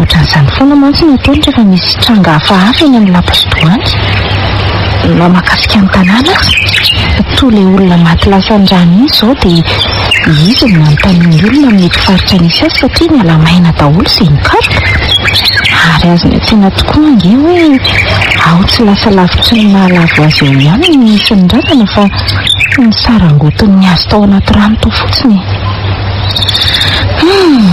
Ohatran'izany foana mantsy no ataony rehefa misy tranga hafahafa eny amin'ny lapa sy doany. Na mahakasika ny tanàna aza. Toa ilay olona maty lasan'ny rano iny izao dia izy no nanontanian'ny olona amin'ny mety faritra nisy azy satria niala maina daholo izay nikaroka. Ary azony an-tsaina tokoa ange hoe ao tsy lasa lavitry ny mahalavo azy eo ihany no nisy ny razana fa ny sarangotin'ny hazo tao anaty rano tao fotsiny e. Humm!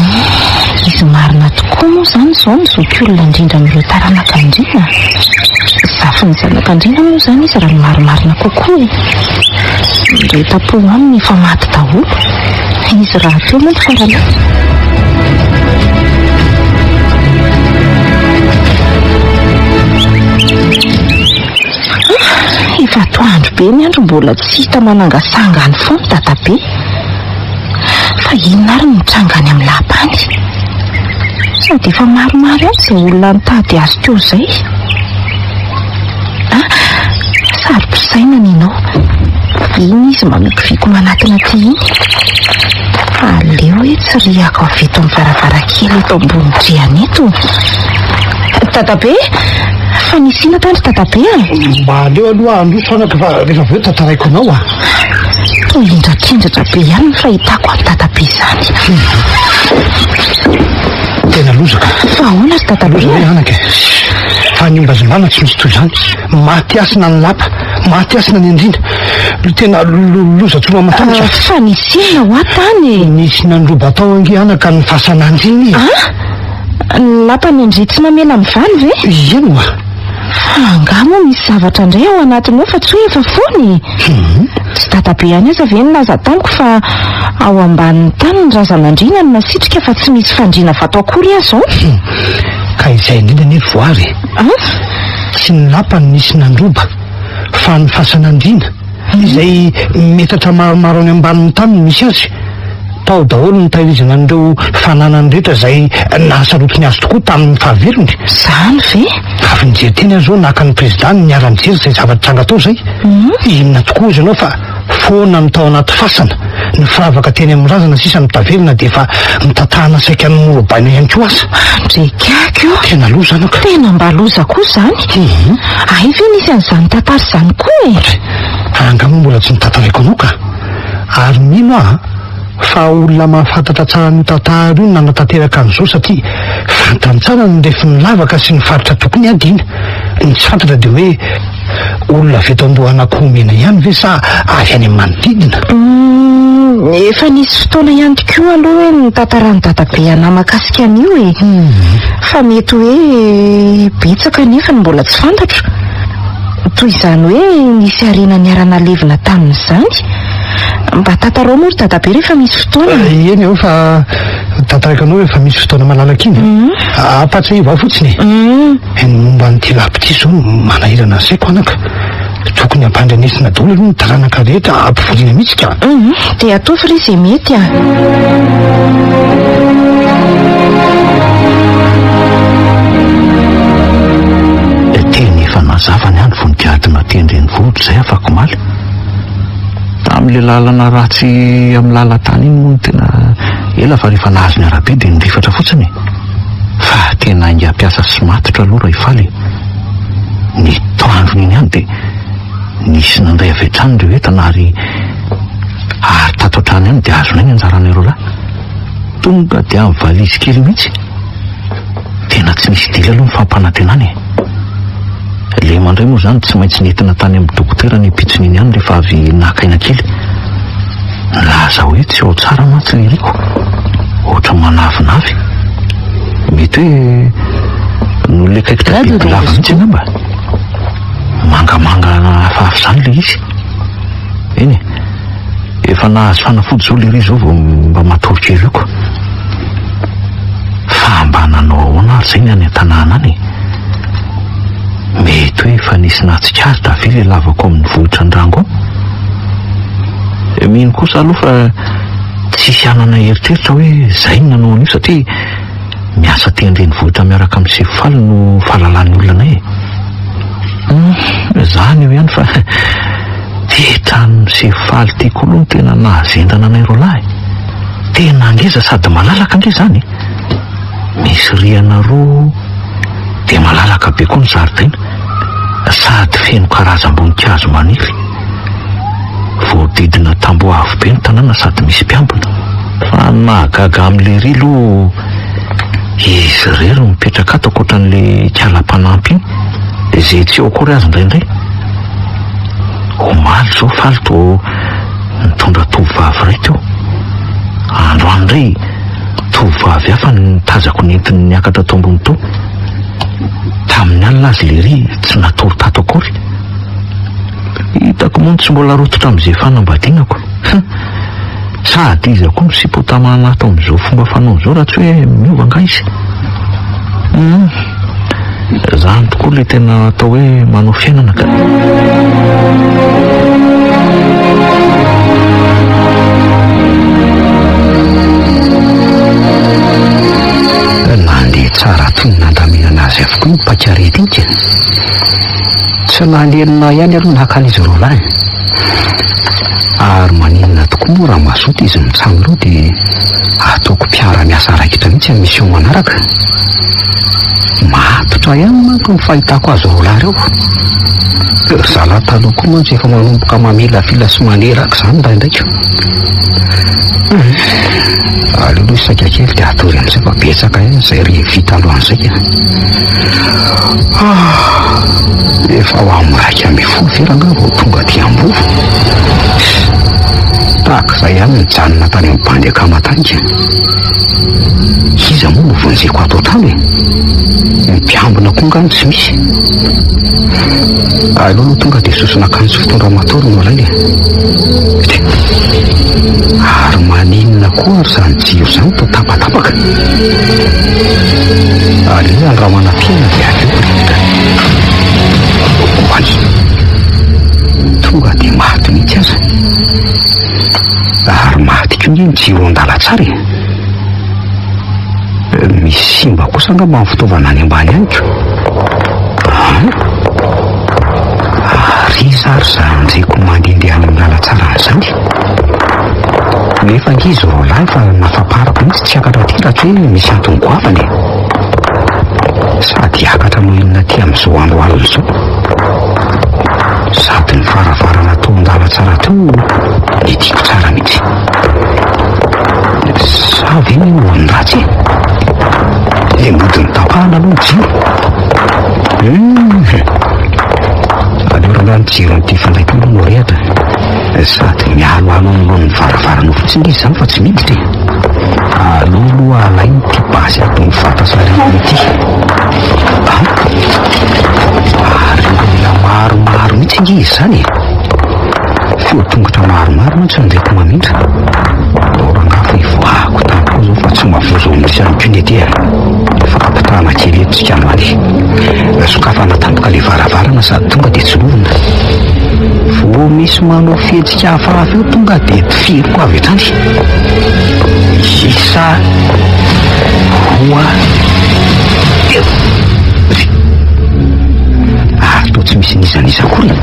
Izy marina tokoa moa izany izao no zokiolona indrindra amin'ireo taranak'andriana? Zafin'ny zanak'andriana moa izany izy raha ny marimarina kokoa e! Ny rehetra-po aminy efa maty daholo. Izy rahateo moa no faralahy. Efa atoandro be ny andro mbola tsy hita manangasanga any foana dadabe. Fa inona ary no mitranga any amin'ny lapa any? Sady efa maromaro ihany izay olona nitady azy teo izay. Ah, saro-pisainana ianao. Iny izy mamikiviky manatona aty iny. Aleo hoe tsirihako avy eto amin'ny varavarankely eto ambony rihana eto. Dadabe, fa nisy inona tany ry dadabe a? Mba aleo aloha handroso anaka fa rehefa avy eo tantaraiko anao a. Toa hendratrendratra be ihany ny fahitako an'i dadabe izany. Tena loza ka. Fa ahoana ry dadabe Loza a? ve anaka e? Fa ny ombazimbana tsy misy toy izany. Maty hasina ny lapa, maty hasina ny andriana. Tena loza tsy maman-tahotra. Fa nisy inona hoa tany e? Nisy nandroba tao ange anaka ny fasana andriana e. Ah? Ny lapan'i Andria tsy mamela mivaly ve? Eny hoa. Fa angaha moa misy zavatra indray ao anatiny ao fa tsy hoe efa foana e? Tsy dadabe ihany aza ve nilaza tamiko fa ao ambanin'ny tany ny razan'andriana no nasitrika fa tsy misy fandriana vato akory aza ao? Ka izay indrindra anie ry voary e! Tsy ny lapa no nisy nandroba fa ny fasan'andriana izay metatra maromaro any ambanin'ny tany no misy azy. Tao daholo ny nitahirizana an'ireo fananany rehetra izay nahasarotiny azy tokoa tamin'ny fahavelony. Izany ve? Avy nijery teny aho izao naka ny prezidà niara-nijery izay zava-nitranga tao izay. Inona tokoa hozy ianao fa foana ny tao anaty fasana, ny firavaka teny amin'ny razana sisa no tavela na dia efa notatahana saika norobaina ihany koa aza. Andrekaky o! Tena loza anaka. Tena mba loza koa izany. Hay ve nisy an'izany tantara izany koa e? Angaha moa mbola tsy notantaraiko anao ka. Ary mino aho an! Fa olona mahafantatra tsara an'io tantara io no nanatanteraka an'izao satria fantany tsara ny refin'ny lavaka sy ny faritra tokony hadiana. Ny tsy fantatra dia hoe olona avy eto Andohanakoho mena ihany ve sa avy any amin'ny manodidina? Humm, efa nisy fotoana ihany tokoa aloha hoe nitantaran'i dadabe anah mahakasika an'io e! Fa mety hoe betsaka anefa ny mbola tsy fantatro. Toy izany hoe nisy harena niara-nalevina tamin'izany. Mba tantarao moa ry dadabe rehefa misy fotoana e. Eny eo fa tantaraiko anao rehefa misy fotoana malalaka iny. Ampatsiahivo ahy fotsiny e. Ny momba an'ity lapa ity izao no manahirana ny saiko anaka. Tokony hampandrenesina daholo aloha ny taranaka rehetra hampivoriana mihitsy ka. Dia ataovy re izay mety a. Teny efa nazava ny andro vao nigadona aty an-drenivohitra izay afakomaly. Tamin'ilay lalana ratsy amin'ny lalan-tany iny moa no tena ela fa rehefa nahazo ny arabe dia nirifatra fotsiny e. Fa tena haingam-piasa sy matotra aloha raha hifaly e. Ny toandrony iny ihany dia nisy nandray avy hatrany ireo entana ary ary tato an-trano ihany dia azonay ny anjaranay roalahy. Tonga dia amin'ny valizy kely mihitsy. Tena tsy nisy dila aloha ny fampanantenana e. Lema indray moa izany tsy maintsy nentina tany amin'ny dokotera ny ampitsony iny ihany rehefa avy naka aina kely. Nilaza hoe tsy ao tsara mantsy le Rico. Ohatra manavinavy. Mety hoe noho ilay kaikitra bibilava mihitsy angamba. Mangamanga hafahafa izany ilay izy. Eny e. Efa nahazo fanafody izao lery izao vao mba matory kely io ko. Fa mba nanao ahoana ary izay ny any an-tanàna any e? Mety hoe efa nisy nahatsikaritra ve ilay lavako ao amin'ny vohitra Andrango ao? Mino kosa aloha fa tsisy hanana eritreritra hoe izay no nanao an'io satria miasa aty an-drenivohitra miaraka amin'i Sefo Faly no fahalalan'ny olona anay e. Hum, izany eo ihany fa Ty tranon'i Sefaly ty koa aloha no tena nahazendana anay roalahy. Tena ngeza sady malalaka ange izany e. Misy rihana roa dia malalaka be koa ny zaridaina sady feno karazam-boninkazo maniry. Voadidina tamboho avo be ny tanàna sady misy mpiambina. Fa ny mahagaga amin'i Lery aloha izy irery no mipetraka ato ankoatran'ilay ikala mpanampy iny, izay tsy eo akory aza indraindray. Omaly izao faly toa nitondra tovovavy iray teo. Androany indray tovovavy hafa no tazako nentiny niakatra tao ambony tao. Tamin'ny alina azy lery tsy natory tato akory. Hitako moa ny tsy mbola rototra amin'izay fanambadiana ko. Sady iza koa no sipotamana ato amin'izao fomba fanao izao raha tsy hoe miova angaha izy. Hum. Zany tokoa le tena atao hoe manao fiainana ka. Nandeha tsara toy ny nandaminana azy avokoa iny paik'arety iny ka. Tsy nahalenona ahy ihany aloha naka an'izy roalahy. Ary maninona tokoa moa raha mazoto izy mitsam ireo dia ataoko mpiara-miasa raikitra mihitsy amin'ny mission manaraka. Matotra ihany manko ny fahitako azy roalahy ireo. Ry zalahy taloha koa mantsy efa manomboka mamilavila sy maneraka izany indraindray ko. Aleo aloha saika kely dia hatory amin'izay fa betsaka ihany izay re vita androany izay ka. Ah! Efa ho amin'ny 11 ve rangahy vao tonga aty Ambovo? Tahaka izay ihany nijanona tany amin'ny bandy akama tany ka. Iza moa no vonjeko ato an-trano e? Ny mpiambina koa angaha no tsy misy. Aleo aloha tonga dia soson'akanjo fitondra matory no alaina e. Ary maninona koa ary izany jiro izany toa tapatapaka? Aleo andramana fiaina dia aleo rita. Oay! Tonga dia maty mihitsy aza. Ary maty koa nge ny jiro an-dalantsara e. Misy simba kosa angamba ny fitaovana any ambany any ko. An? Ary iza ary izany reko mandehandeha any amin'ny lalantsara any izany? Nefa ange izy roalahy fa nafaparako mihitsy tsy hiakatra aty raha tsy hoe misy antony goavana e. Sady hiakatra noho inona aty amin'izao andro alina izao. Sady ny varavarana tao an-dalantsara teo nidiko tsara mihitsy. Sady mialoalo anoloan'ny varavarana fotsiny izy izany fa tsy miditra e. Aleo aloha alainy ity basy ato amin'ny vata sarety ity. Ah! Ary olona maromaro mihitsy ange izy izany e. Feo tongotra maromaro mantsy no reko mamindra. Ao rangahy fa hivoahako tampoka izao fa tsy mavozo ao misy ihany koa ny aty e. Fampitahana kely eto tsika androany. Sokafana tampoka ilay varavarana sady tonga dia tsilovina. Vao misy manao fihetsika hafahafa eo tonga dia tifiriko avy hatrany. Isa, roa, telo. Ary toa tsy misy n'iza n'iza akory e.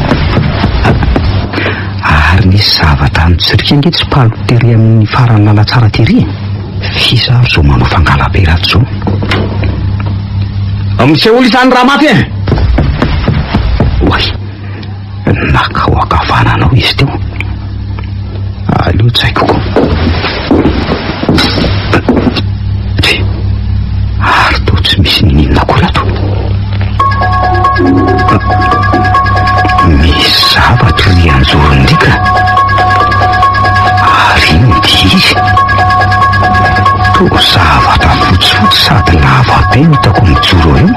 Ary nisy zavatra nitsirika ange tsy palo tery amin'ny faran'ny lalantsara tery e. F'iza ary izao manao fangala-be ratsy izao? Misehoa izany raha maty e! Oay, naka ho ankavanana ao izy teo. Aleo tsaiko koa. Tsia, ary toa tsy misy niniana akory ato. Misy zavatra ry anjoron-driaka. Ary inona ity izy? Toa zavatra fotsifotsy sady lava be no hitako mijoro eo.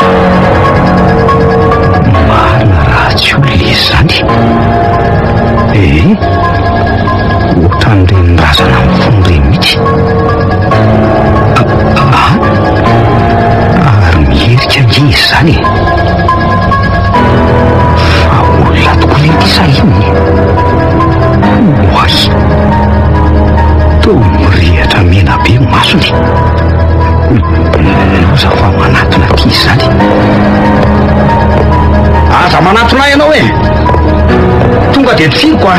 Marina raha tsy olona izy izany. Ee, ohatran'ireny razana mifono ireny mihitsy. Ah, ary miherika ange izy izany e. Fa olona tokoa ve ity sa inona e? Oay! Toa mirehatra mena be ny masony. Loza fa manatona aty izany. Aza manatona ahy ianao e! Tonga dia tifiriko a!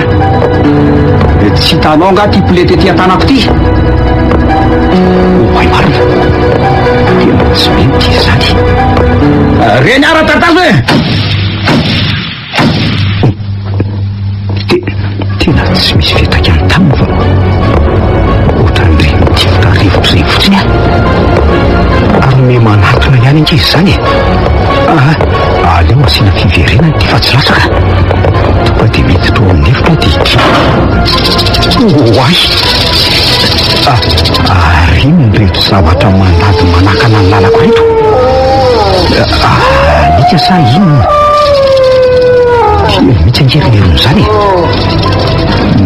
Tsy hitanao angaha ity poleta ety an-tanako ity? Oay marina! Tena tsy mino ity izany. Reny ara-taratasy e! Te, tena tsy misy fiantraikany taminy fa ohatran'ireny mitifitra rivotra ireny fotsiny aho. Ary me manatona ihany ange izy izany e. Ah, aleo asiana fiverenana ity fa tsy latsaka. Tonga dia miditra ao amin'ny efitra dia ity. Oay! Ah, ary inona ireto zavatra mandady manakana ny lalako ireto? Ah, alika sa inona? Kely mihitsy ange ry lerony izany e!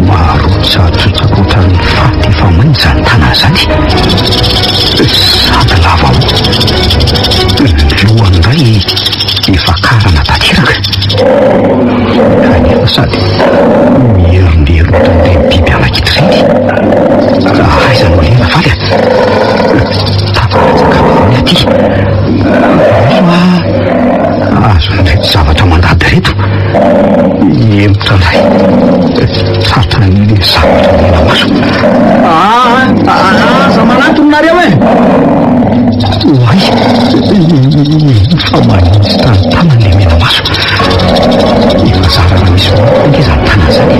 Marotsatsotsaka ohatran'ny faty efa maina izany tanana izany. Sady lava hoho. Ny lohany indray efa karana tanteraka. Kanefa sady mierongerona ohatran'ireny biby anakitra ireny. Aiza no aleha Rafaly a? Tafalatsaka ambony aty. Roso a! Azon'ireto zavatra mandady ireto. Hihemotra indray. Tratran'ilay zavatra mena maso. Ah, aza manantona nareo e! Oay! Fa maninjitra ny tanany ilay mena maso. Efa zara raha misy maty ange izany tanany izany e.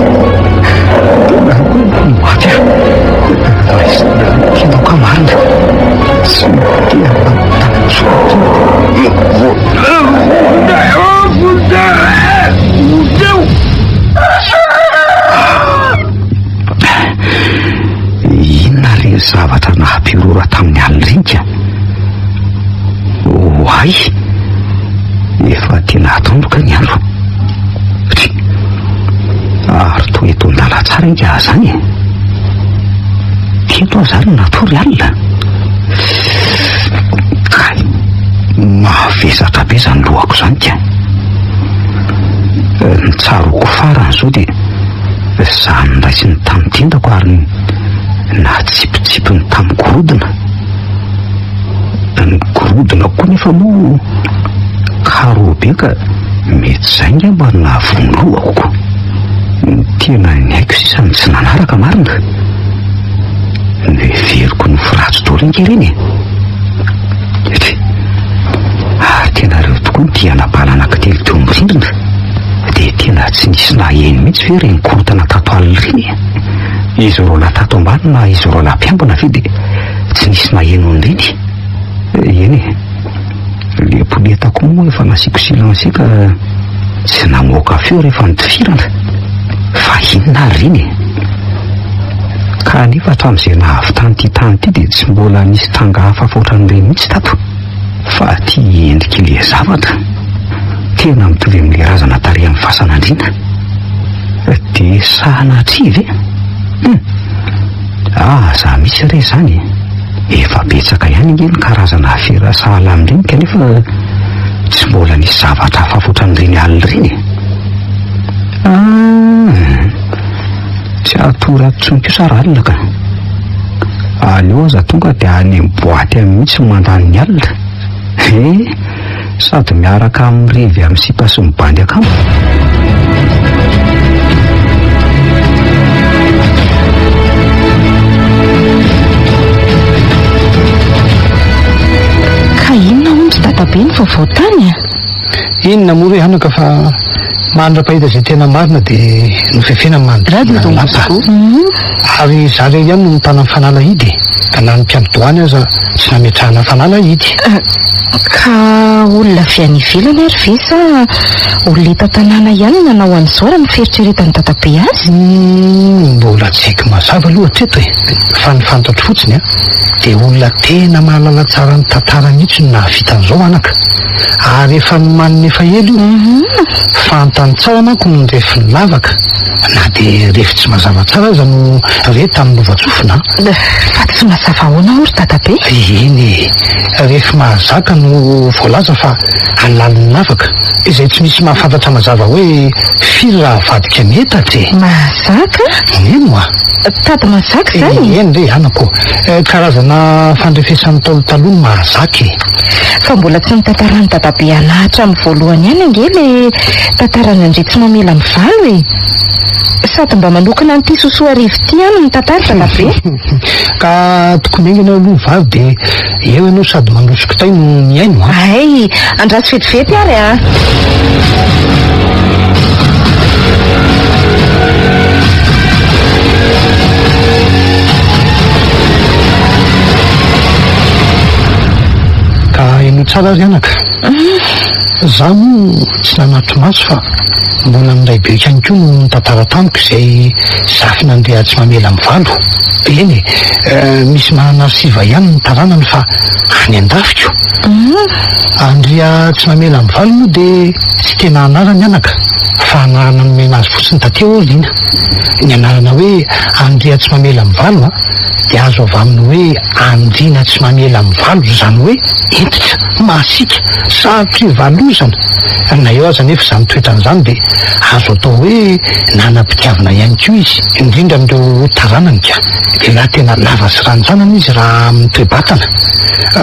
Maty aho. Raisina ka marina. Tsy te Inona ireny zavatra nahampirora tamin'ny alina ireny ka? Oay! Efa tena atoandro kay ny andro. Tsia! Ary toa eto an-dalantsara ingahy izany e! Teto aho izany no natory alina. Kay! Mavesatra be izany lohako izany ka! Ny tsaroako farany izao dia izaho noraisiny tamin'ny tendako ary natsipitsipiny tamin'ny gorodona. Ny gorodona koa nefa moa carreau be ka mety izay angamba no nahavoa ny lohako ko. Ny tena ny aiko sisa no tsy nanaraka marina. Noheveriko nofy ratsy daholo ange ireny e. Etry. Ary tena ireo tokoa no tia hanabala anankitelo teo amin'ny rindrina. Dia tena tsy nisy naheno mihitsy ve ireny korontana tato alina ireny e? Izy roalahy tato ambany na izy roalahy mpiambina ve dia Tsy nisy naheno an'ireny? Eny e, le poleta koa moa efa nasiako silencieux ka tsy namoaka feo rehefa nitifirana. Fa inona? inona ary ireny e? Kanefa hatramin'izay nahavitany ity tany ity dia tsy mbola nisy tranga hafa ohatran'ireny mihitsy tato. Fa ity endrik'ilay zavatra, tena mitovy amin'ilay razana tary amin'ny fasan'andriana. Dia sanatria ve? Hum! Aza misy re izany e! Efa betsaka ihany ange ny karazana afera sahala amin'ireny kanefa tsy mbola nisy zavatra hafa ankoatran'ireny alina ireny e! Ah! Tsy hatory ato intsony kosa raha alina ka! Aleo aza tonga dia any amin'ny boaty any mihitsy no mandany ny alina. He! Sady miaraka mirevy amin'ny sipa sy ny bandy akama. Ka inona hono ry dadabe ny vaovao tany a? Inona moa re anaka fa mandra-pahita izay tena marina dia nofefena ny manodidina ny lapa. Ary izaho irery ihany no nitana ny fanalahidy e! Ka na ny mpiandry doany aza tsy nametrahana fanalahidy. Ka olona avy any ivelany ary ve sa olona eto an-tanàna ihany no nanao an'izao raha ny fieritreretan'i dadabe azy? Humm, mbola tsy haiko mazava aloha hatreto e! Fa ny fantatro fotsiny an, dia olona tena mahalala tsara ny tantara mihitsy no nahavita an'izao anaka. Ary efa nomaniny efa ela io. Fantany tsara manko ny refin'ny lavaka, na dia refy tsy mazava tsara aza no re tamin'ny lovantsofina an! Fa tsy mazava ahoana moa ry dadabe? Eny e! Refy mahazaka no voalaza fa halalin'ny lavaka, izay tsy misy mahafantatra mazava hoe firy raha avadika metatra e! Mahazaka? Eny oa! Tady mahazaka izany? Eny re anako, karazana fandrefesan'ny Ntaolo taloha ny mahazaka e! Fa mbola tsy notantaran'i dadabe anah hatramin'ny voalohany ihany ange le tantaran'Andriatsimamela mivalo e! Sady mba manokana an'ity sosoa arivo ity ihany ny tantara dadabe. Ka tokony haingana aloha vavy dia eo ianao sady mandroso kitay no mihaino a! Hay! Andraso vetivety ary a! Ka henoy tsara ry anaka. Za moa tsy nanatri-maso fa mbola ny raibeko ihany koa no nitantara tamiko izay zafy nandeha tsy mamela mivalo. Eny e, misy manana arsiva ihany ny taranany fa any an-dafiko. Andria tsy mamela mivalo moa dia tsy tena anarany anaka fa anarana nomena azy fotsiny taty aoriana. Ny anarana hoe Andria tsy mamela mivalo dia azo avy amin'ny hoe Andriana tsy mamela mivalo, izany hoe hentitra, masiaka, sarotra ivalozana. Na eo aza anefa izany toetrany izany dia azo atao hoe nanam-pitiavana ihany koa izy, indrindra amin'ireo taranany ka. Lehilahy tena lava sy ranjanana izy raha amin'ny toe-batana.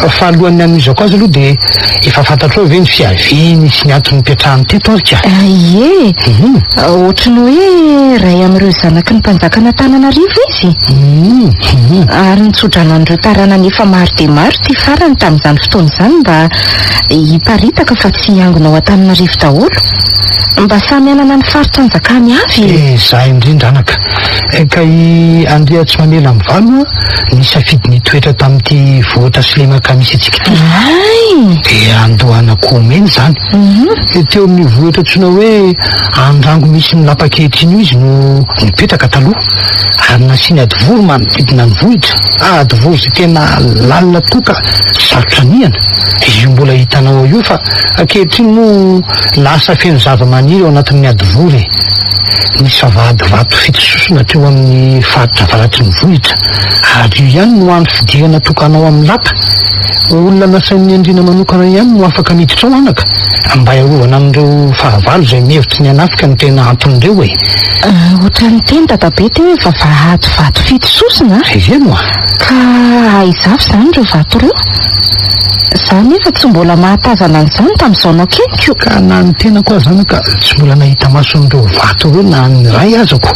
Fa alohan'ny hanohizako azy aloha dia efa fantatrao ve ny fiaviany sy ny antony nipetrahany teto ary ka? Ie, ohatry ny hoe iray amin'ireo zanaky ny mpanjakan'Antananarivo izy. Ary nitsodrano an'ireo taranany efa maro dia maro ity farany tamin'izany fotoana izany mba hiparitaka fa tsy hiangona ao Antananarivo daholo. Mba samy hanana ny faritra anjakany avy e! Izaho indrindra anaka. Ka i Andriatsimamela mivalo nisafidy ny hitoetra tamin'ity vohitra sy lemaka misy antsika ity. Hay! Dia Andohanakohomena izany. Teo amin'io vohitra antsoina hoe Andrango misy ny lapa ankehitriny io izy no nipetraka taloha. Ary nasiany hadivory manodidina ny vohitra. Hadivory izay tena lalina tokoa ka sarotra anihana. Io mbola hitanao ao io fa ankehitriny moa lasa feno zavamaniry ao anatin'ny hadivory e. Nisy vavahady vato fitososona teo amin'ny faritra avaratry ny vohitra, ary io ihany no hany fidirana tokana ao amin'ny lapa. Olona nasain'ny andriana manokana ihany no afaka miditra ao anaka, mba hiarovana an'ireo fahavalo izay mihevitry ny hanafika no tena anton'ireo e. Ohatran'ny teny dadabe teo hoe vavahady vato fitososona a! Eny oa! Ka aiza avy izany ireo vato ireo? Izaho nefa tsy mbola mahatazana an'izany tamin'izao nakeniko. Ka na ny tenako aza anaka tsy mbola nahita maso an'ireo vato ireo na ny iray aza ko.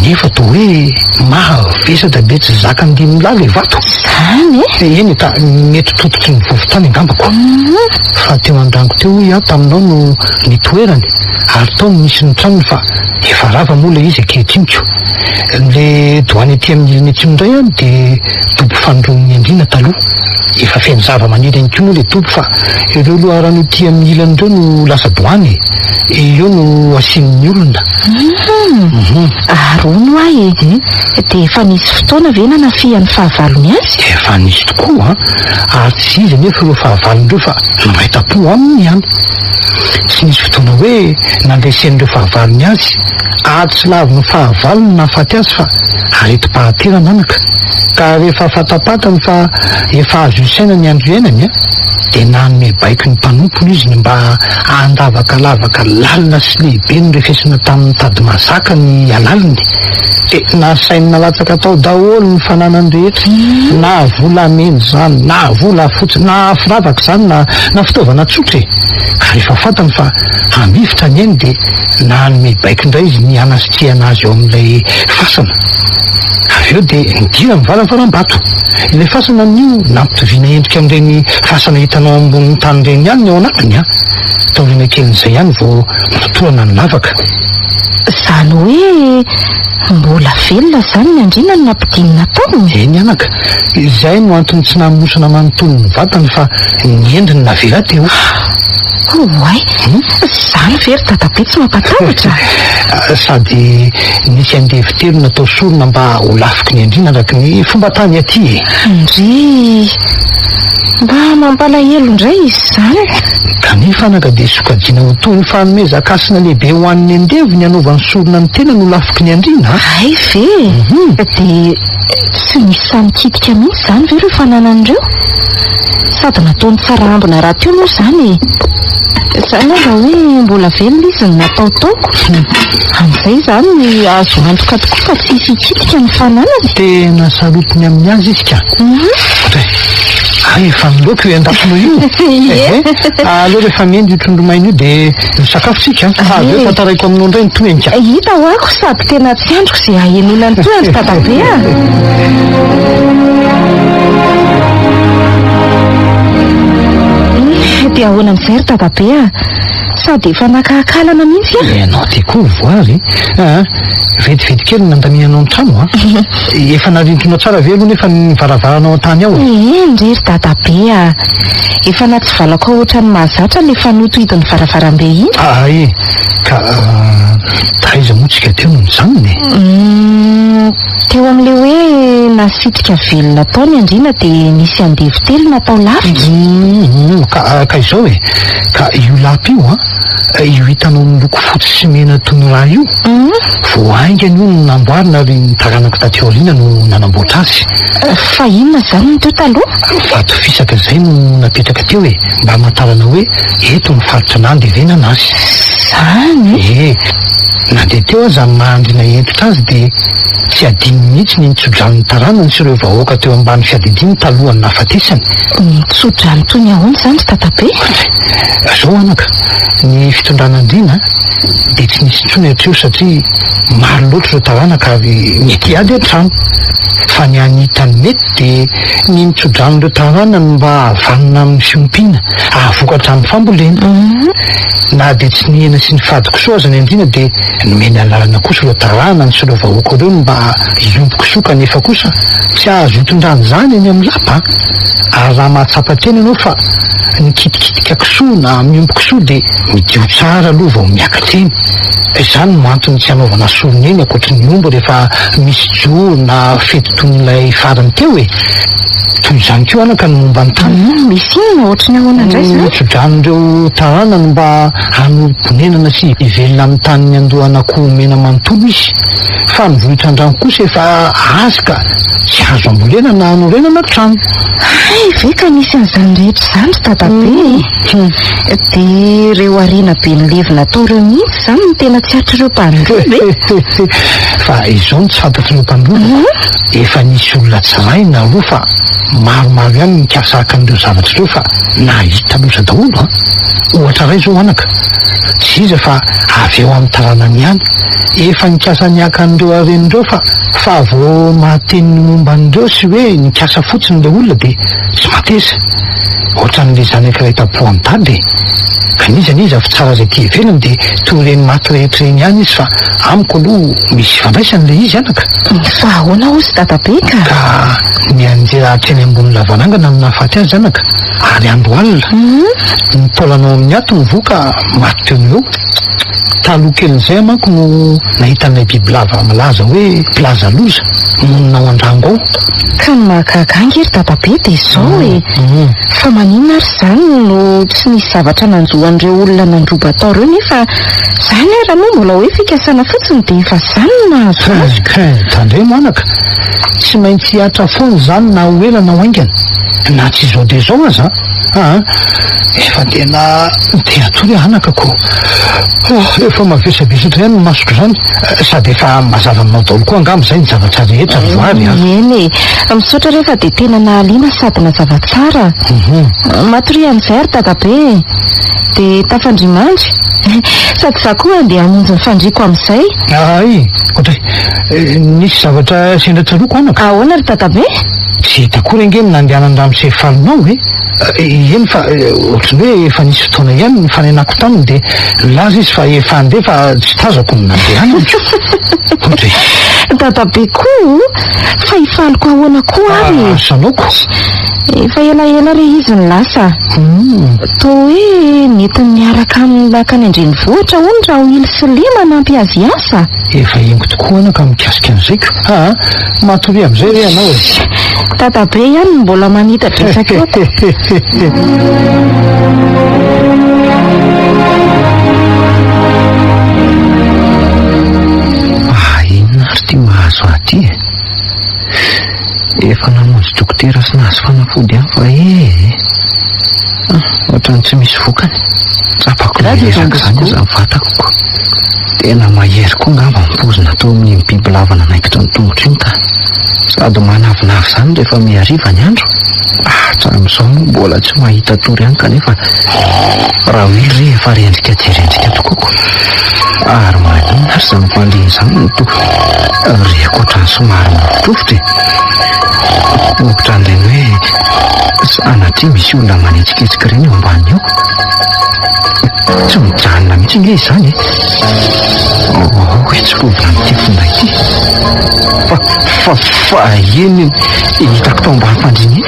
Nefa toa hoe mahavesatra be tsy zakan'ny dimilahy ilay vato. Izany e? Eny ka mety tototry ny vovon-tany angamba ko. Fa teo an-drango teo hoy aho taminao no nitoerany ary tao no nisy ny tranony fa efa rava moa ilay izy ankehitriny ko. Le doany aty amin'ny ilany atsimo indray an dia dobo fanondroan'ny andriana taloha. Efa feno zava-maniry ihany koa moa le dobo fa ireo loharano ety amin'ny ilany ireo no lasa doany e. Eo no asian'ny olona. Humm. Ary hono hoa e, dia efa nisy fotoana ve nanafihan'ny fahavalony azy? Efa nisy tokoa an! Ary tsy iza anefa ireo fahavalony ireo fa niray tampo aminy ihany. Tsy nisy fotoana hoe nandresen'ireo fahavalony azy, ary tsy lavin'ny fahavalony no nahafaty azy fa aretim-pahanterana anaka. Ka rehefa fantapantany fa efa azo isaina ny andro iainany, dia nanome baiko ny mpanompony izy ny mba handavaka lavaka lalina sy lehibe norefesina tamin'ny tady mazaka ny halaliny. Dia nasainy nalatsaka tao daholo ny fananany rehetra, na volamena izany, na volafotsy, na firavaka izany, na na fitaovana tsotra e! Ka rehefa fantany fa handifotra ny ainy dia nanome baiko indray izy ny hanasitrihana azy ao amin'ilay fasana. Avy eo dia nidirany varavaram-bato. Ilay fasana amin'io nampitoviana endrika amin'ireny fasana hitanao ambonin'ny tany ireny ihany ny ao anatiny an! Taoriana kelin'izay ihany vao nototohana ny lavaka. Izany hoe mbola velona izany ny andriana no nampidinina tao? Eny anaka, izay no antony tsy namonosana manontolo ny vatany fa ny endriny navela teo. Oay, izany ve ry dadabe tsy mampatahotra? Sady nisy andevo telo natao sorona mba ho lafiky ny andriana araka ny fomban-tany aty e. Ndry, mba mampalahelo indray izy izany. Kanefa anaka dia sokajiana ho toy ny fanomezan-kasina lehibe ho an'ny andevo ny hanaovany sorona ny tenany ho lafiky ny andriana a. Hay ve? Dia tsy nisy sahy nikitika mihitsy izany ve ireo fananany ireo? Sady nataony tsara ambina rahateo moa izany e! Izany aza hoe mbola velona izy no natao taoko. Amin'izay izany azo antoka tokoa fa tsy hisy hikitika ny fananany. Tena sarotiny amin'ny azy izy ka. Ohatra e! Hay efa miloaka io endafinao io. Ie. Aleo rehefa mendy io trondro maina io dia misakafo tsika an. Avy eo tantaraiko aminao indray ny tohiny ka. Hita ho'ako sady tena tsy andriko izay hahenoana ny tohiny ry dadabe a! Dia ahoana amin'izay ry dadabe a? Sady efa naka akalana mihitsy aho. Ianao ty koa voary a! Vetivety kely ny nandaminanao ny trano a! Efa narindrinao tsara ve aloha nefa ny varavaranao an-tany ao e? Eny re ry dadabe a! Efa natsivalako ao ohatran'ny mahazatra ilay fanoto hidin'ny varavarambe iny. Hay! Ka taiza moa tsika teo no nijanona e? Teo amin'ilay hoe nasitrika velona tao ny andriana dia nisy andevo telo natao lafika. Ka ka izao e! Ka io lapa io an, io hitanao miloko fotsy sy mena toy ny rà io, vao haingana io no namboarina ary ny taranako taty aoriana no nanamboatra azy. Fa inona izany no teo taloha? Vato fisaka izay no napetraka teo e, mba hamantarana hoe eto ny faritra nandevenana azy. Izany? Ie. Na dia teo aza ny maha andriana hentitra azy dia tsy adinony mihitsy ny nitso-drano ny taranany sy ireo vahoaka teo ambany fiadidiany talohan'ny nahafatesany. Nitso-drano toy ny ahoana izany ry dadabe? Izao anaka, ny fitondrana andriana dia tsy nisy intsony hatreo satria maro loatra ireo taranaka ary mety hiady an-trano. Fa ny hany hitany mety dia ny nitso-drano ireo taranany mba hahavanona amin'ny fiompiana, hahavokatra amin'ny fambolena. Na dia tsy nihena sy nifady kisoa aza ny andriana dia nomeny alalana kosa ireo taranany sy ireo vahoaka ireo ny mba hiompy kisoa kanefa kosa tsy azo itondrana izany eny amin'ny lapa ary raha mahatsapa tena ianao fa nikitikitika kisoa na miompy kisoa dia midio tsara aloha vao miakatra eny. Izany no antony tsy hanaovana sorona eny ankoatry ny omby rehefa misy joro na fety toy ny ilay farany teo e! Toy izany koa anaka ny momba ny tany. Misy inona ohatry ny ahoana indray izany? Ny tso-dranon'ireo taranany mba hanorim-ponenana sy hivelona amin'ny tany niandohan'akoho mena manontolo izy. Fa ny vohitr'Andrano kosa efa azy ka tsy azo ambolena na anorenana trano. Hay ve ka misy an'izany rehetra izany ry dadabe e! Dia ireo harena be nilevina tao ireo mihitsy izany no tena tsy hatr'ireo mpandroba e! Fa izao no tsy fantatr'ireo mpandroba, Efa nisy olona tsy iray na roa fa maromaro ihany ny nikasa haka an'ireo zavatra ireo fa nahita loza daholo an! Ohatra iray izao anaka, tsy iza fa avy eo amin'ny taranany ihany, efa nikasa ny haka an'ireo harena ireo fa fa vao mahateny ny momba an'ireo sy hoe nikasa fotsiny ilay olona dia tsy mateza. Ohatran'ilay zanak'iray tampo amin'i dada e! Ka n'iza n'iza fitsara azy aty ivelany dia toy ireny maty rehetra ireny ihany izy fa amiko aloha misy ifandraisany ilay izy anaka. Fa ahoana hozy dadabe ka? Ka ny andevo. Nianjera hatreny ambony lavarangana no nahafaty azy anaka, ary andro alina. Ny taolana ao amin'ny ato no voa ka maty teo no eo. Taloha kelin'izay aho manko no nahita an'ilay bibilava milaza hoe mpilaza loza, monina ao an-drango ao. Ka ny mahagaga ahy nge ry dadabe dia izao e! Fa maninona ary izany no tsy nisy zavatra nanjo an'ireo olona nandroba tao ireo nefa izany ara moa mbola hoe fikasana fotsiny dia efa izany no nahazo azy? Hein, tandremo anaka, tsy maintsy hihatra foana izany na ho ela na ho haingana, na tsy izao dia izao aza an! Aa, efa tena te hatory aho anaka ko. Oh, efa mavesabesatra ihany ny masoko izany, sady efa mazava aminao daholo koa angamba izay ny zavatra rehetra ry voary an. Eny e, misaotra re fa dia tena nahaliana sady nazava tsara. Matoria amin'izay ry dadabe e. Dia tafandria mandry. Sady izaho koa handeha hamonjy ny fandriako amin'izay. Ay, ohatray, nisy zavatra sendra tsaroako anaka. Ahoana ry dadabe? Tsy hita akory ange ny nandehanan-dramose falinao e! Eny fa ohatran'ny hoe efa nisy fotoana ihany nifanenako taminy dia nilaza izy fa efa handeha fa tsy tazako ny nandehanany ko! Ohatry. Dadabe koa o! Fa hifaliko ahoana koa ary e! Asa-naoko. Efa elaela re izy no lasa. Toa hoe nentiny niaraka aminy nankany an-drenivohitra hono Raoily sy Lema hanampy azy hiasa. Efa henoko tokoa anaka mikasika an'izay ko! Aa! Matoria amin'izay re ianao e! Dadabe ihany no mbola manita-dresaka eo ko! Fa inona ary ity mahazo ahy ity e? Efa namonjy dokotera sy nahazo fanafody ihany fa ee. Ah, ohatran'ny tsy misy vokany. Tsapako reraka izany aza ny vatako ko. Tena mahery koa angamba ny poizina tao amin'iny bibilava nanaikitra ny tongotro iny ka. Sady manavinavy izany rehefa mihariva ny andro. Hatramin'izao moa mbola tsy mahita tory ihany kanefa Rawily re efa rendrika dia rendrika tokoa ko. Ary maninona ary izany fandriana izany no toa reko ohatran'ny somary mirovitrovotra e. Ohatran'ireny hoe sanatria misy olona manetsiketsika ireny eo ambany eo. Tsy mijanona mihitsy ange izany e. Oh, tsy rovina amin'ity finday ity. Fa, fa, fa iny hitako tao ambany fandriana iny.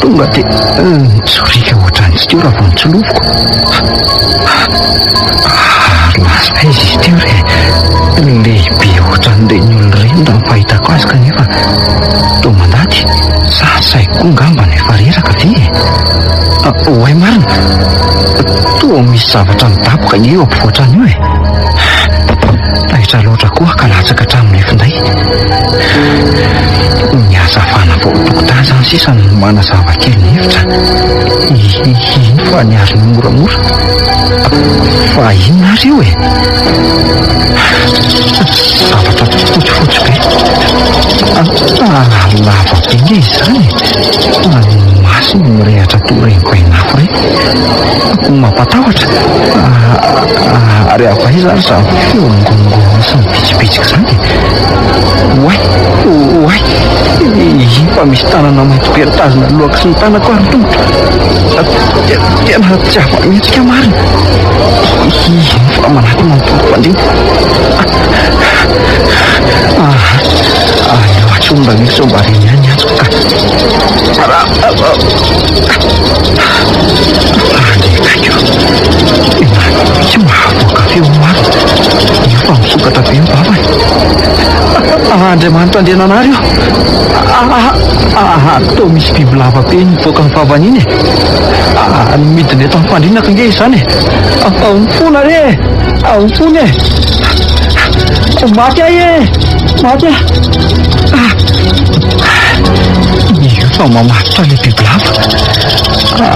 Tonga dia nitsoriaka ohatran'ny tsy teo raha vao nitsolovoko. Ary lasa aiza izy teo re? Lehibe ohatran'ireny olona ireny raha ny fahitako azy kanefa toa mandady. Sa saiko koa angamba no efa reraka ve e? Oay marina! Toa misy zavatra midaboka anie eo ampovoan-trano eo e! Taitra loatra koa ka latsaka hatramin'ilay finday. Ny hazavana vao tokotany izany sisa no manazava kely ny hevitra. Iny fa niarina moramora. Fa inona ary io e? Zavatra fotsifotsy be. Ah, lava be nge izany e. Ny masony mirehatra toa ireny bain'afo ireny. Mampatahotra. Ary avy aiza ary izany feo mingonongonona sy mibitsibitsika izany e? Oay, oay, iny fa misy tanana mainty be mitazona ny lohako sy ny tanako ary ny tongotro. Tena tsy afa-mihetsika marina. Iny fa manatona ny tongom-pandriana. Aleo atsongo mba misy sao mba reny ihany ny antsoko ka. Andriakaiko. Tena tsy mahavoaka feo marina. Io fa misokatra be ny vavany. Andriamanitra Andriananahary o. Toa misy bibilava be nivoaka ny vavany iny e. Midina eto amin'ny fandrinako ange izany e. Mifona re e. Mifona e. Maty ahy e. Maty ahy. Io fa mamatotra ilay bibilava.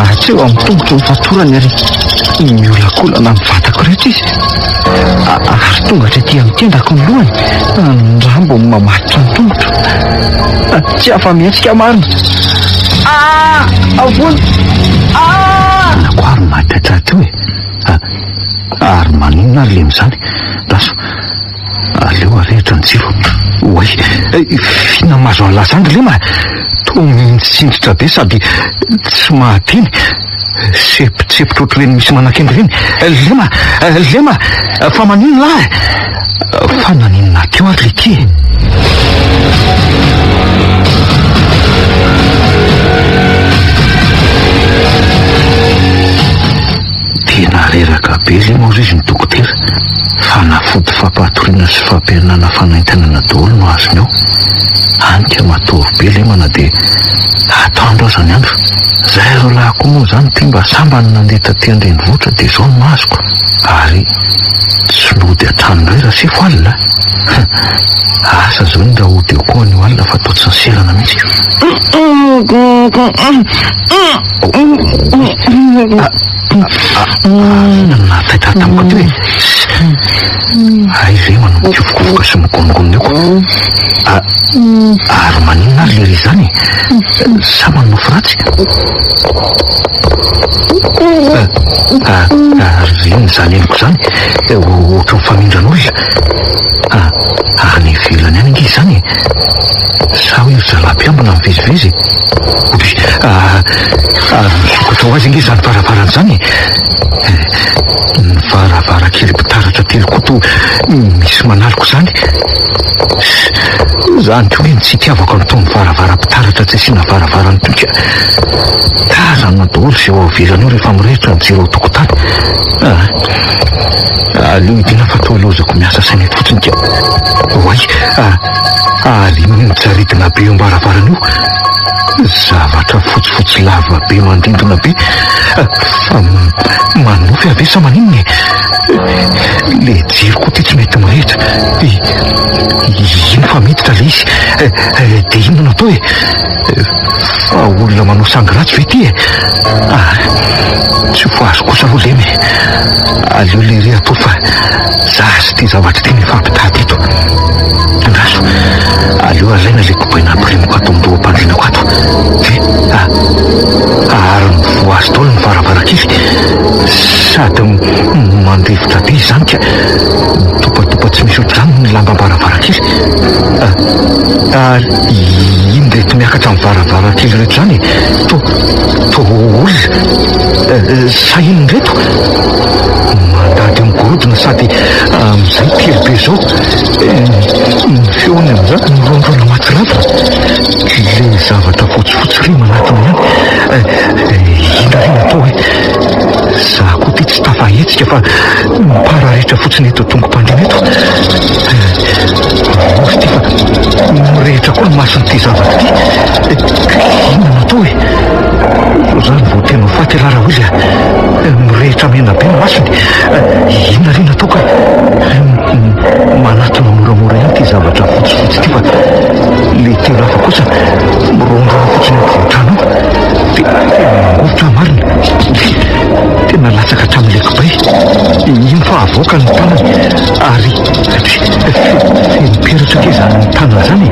Hatreo amin'ny tongotro ny fatorany ary miolakolana amin'ny vatako rehetra izy. Ary tonga hatraty amin'ny tendako ny lohany. Ny rambony mamatotra ny tongotro. Tsy afa-mihetsika marina. Ah! Avony! Ah! Nako ary maty hatraty eo e. Ary maninona ary lemy izany? Lasa. Aleo arehitra ny jiro. Oay, f'inona mahazo an'lah zany ry Lema? Toa mitsindritra be sady tsy mahateny. Sempontsempotra ohatr'ireny misy manakendry ireny. Lema, Lema, fa maninona lah e? Fa naninona teo ary le ty e? Reraka be lema hozy izy ny dokotera. Fanafody fampahatoriana sy fampihenana fanaintainana daholo no azony ao. Any ka matory be lema na dia atoandro aza ny andro. Zay roalahy koa moa izany ity mba sambany nandeha taty an-drenivohitra dia izao no azoko. Ary tsy nody an-trano indray Rasefo alina a! Asa izao ny raha hody eo koa anio alina fa toa tsy niserana mihitsy. Inona no nahataitra ahy tampoka teo e? Hay ve manao mikofokofoka sy migonongonona eo ko? Ary maninona ary lery izany e? Sa manonofy ratsy? Ary inona izany henoko izany? Ohatran'ny famindran'olona. Any ivelany any ange izany e! Sa hoe ry zalahy mpiambina mivezivezy e? Ary misokatra ho azy ange izany varavarana izany e! Ny varavarankely mpitaratra telo koa toa misy manaloka izany. Izany koa hoe ny tsy itiavako an'itony varavaram-pitaratra tsy asiana varavarana itony ka. Tazana daholo izay ao ivelany ao rehefa mirehitra ny jiro ao an-tokotany. Aleo hidina fa toa lozako miasa saina eto fotsiny ka. Oay, ary inona io mijaridina be eo am-baravarana io? Zavatra fotsifotsy lava be mandindona be. Fa manonofy aho ve sa maninona e? Le jiro koa ty tsy mety mirehitra. Ino fa miditra le izy. Dia inona no atao e? Fa olona manao sangy ratsy ve ity e? Ah, tsy ho azo kosa aloha lemy e. Aleo lery atao fa za sy ity zavatra ity mifampitady eto. Andraso, aleo alaina le kobaina ampirimiko ato an-doham-pandrianako ato. Ve? Ah, ary mivoha azy daholo ny varavarankely. Sady mandrivotra be izany ka mitopatopa tsy misy ohatr'izany ny lambam-baravarankely. Ah, Ary ino ireto miakatra amin'ny varavarankely ireto izany e? To, to olona? Sa inona ireto? Mandady amin'ny gorodona sady amin'izay kely be izao. Ny feony amin'izany miroandroana mahatsiravina. Ilay zavatra fotsifotsy re manatona ihany. Inona re no atao e? Za koa ity tsy tafahetsika fa mipararetra fotsiny eto tongo-pandriana eto. Mafy ity fa mirehitra koa ny mason'ity zavatra ity. Inona no atao e? Zao zany vao tena ho faty ialahy Raozy a. Mirehitra mena be ny masony. Inona re no atao ka? Manatona moramora ihany ity zavatra fotsifotsy ity fa ilay telo hafa kosa miroandroana fotsiny eo ampovoan-trano eo. Dia tena mangovitra aho marina. Tena latsaka hatramin'ilay kibay. Iny fa avoakany ny tanany ary Feno peratra ange izany tanana izany e!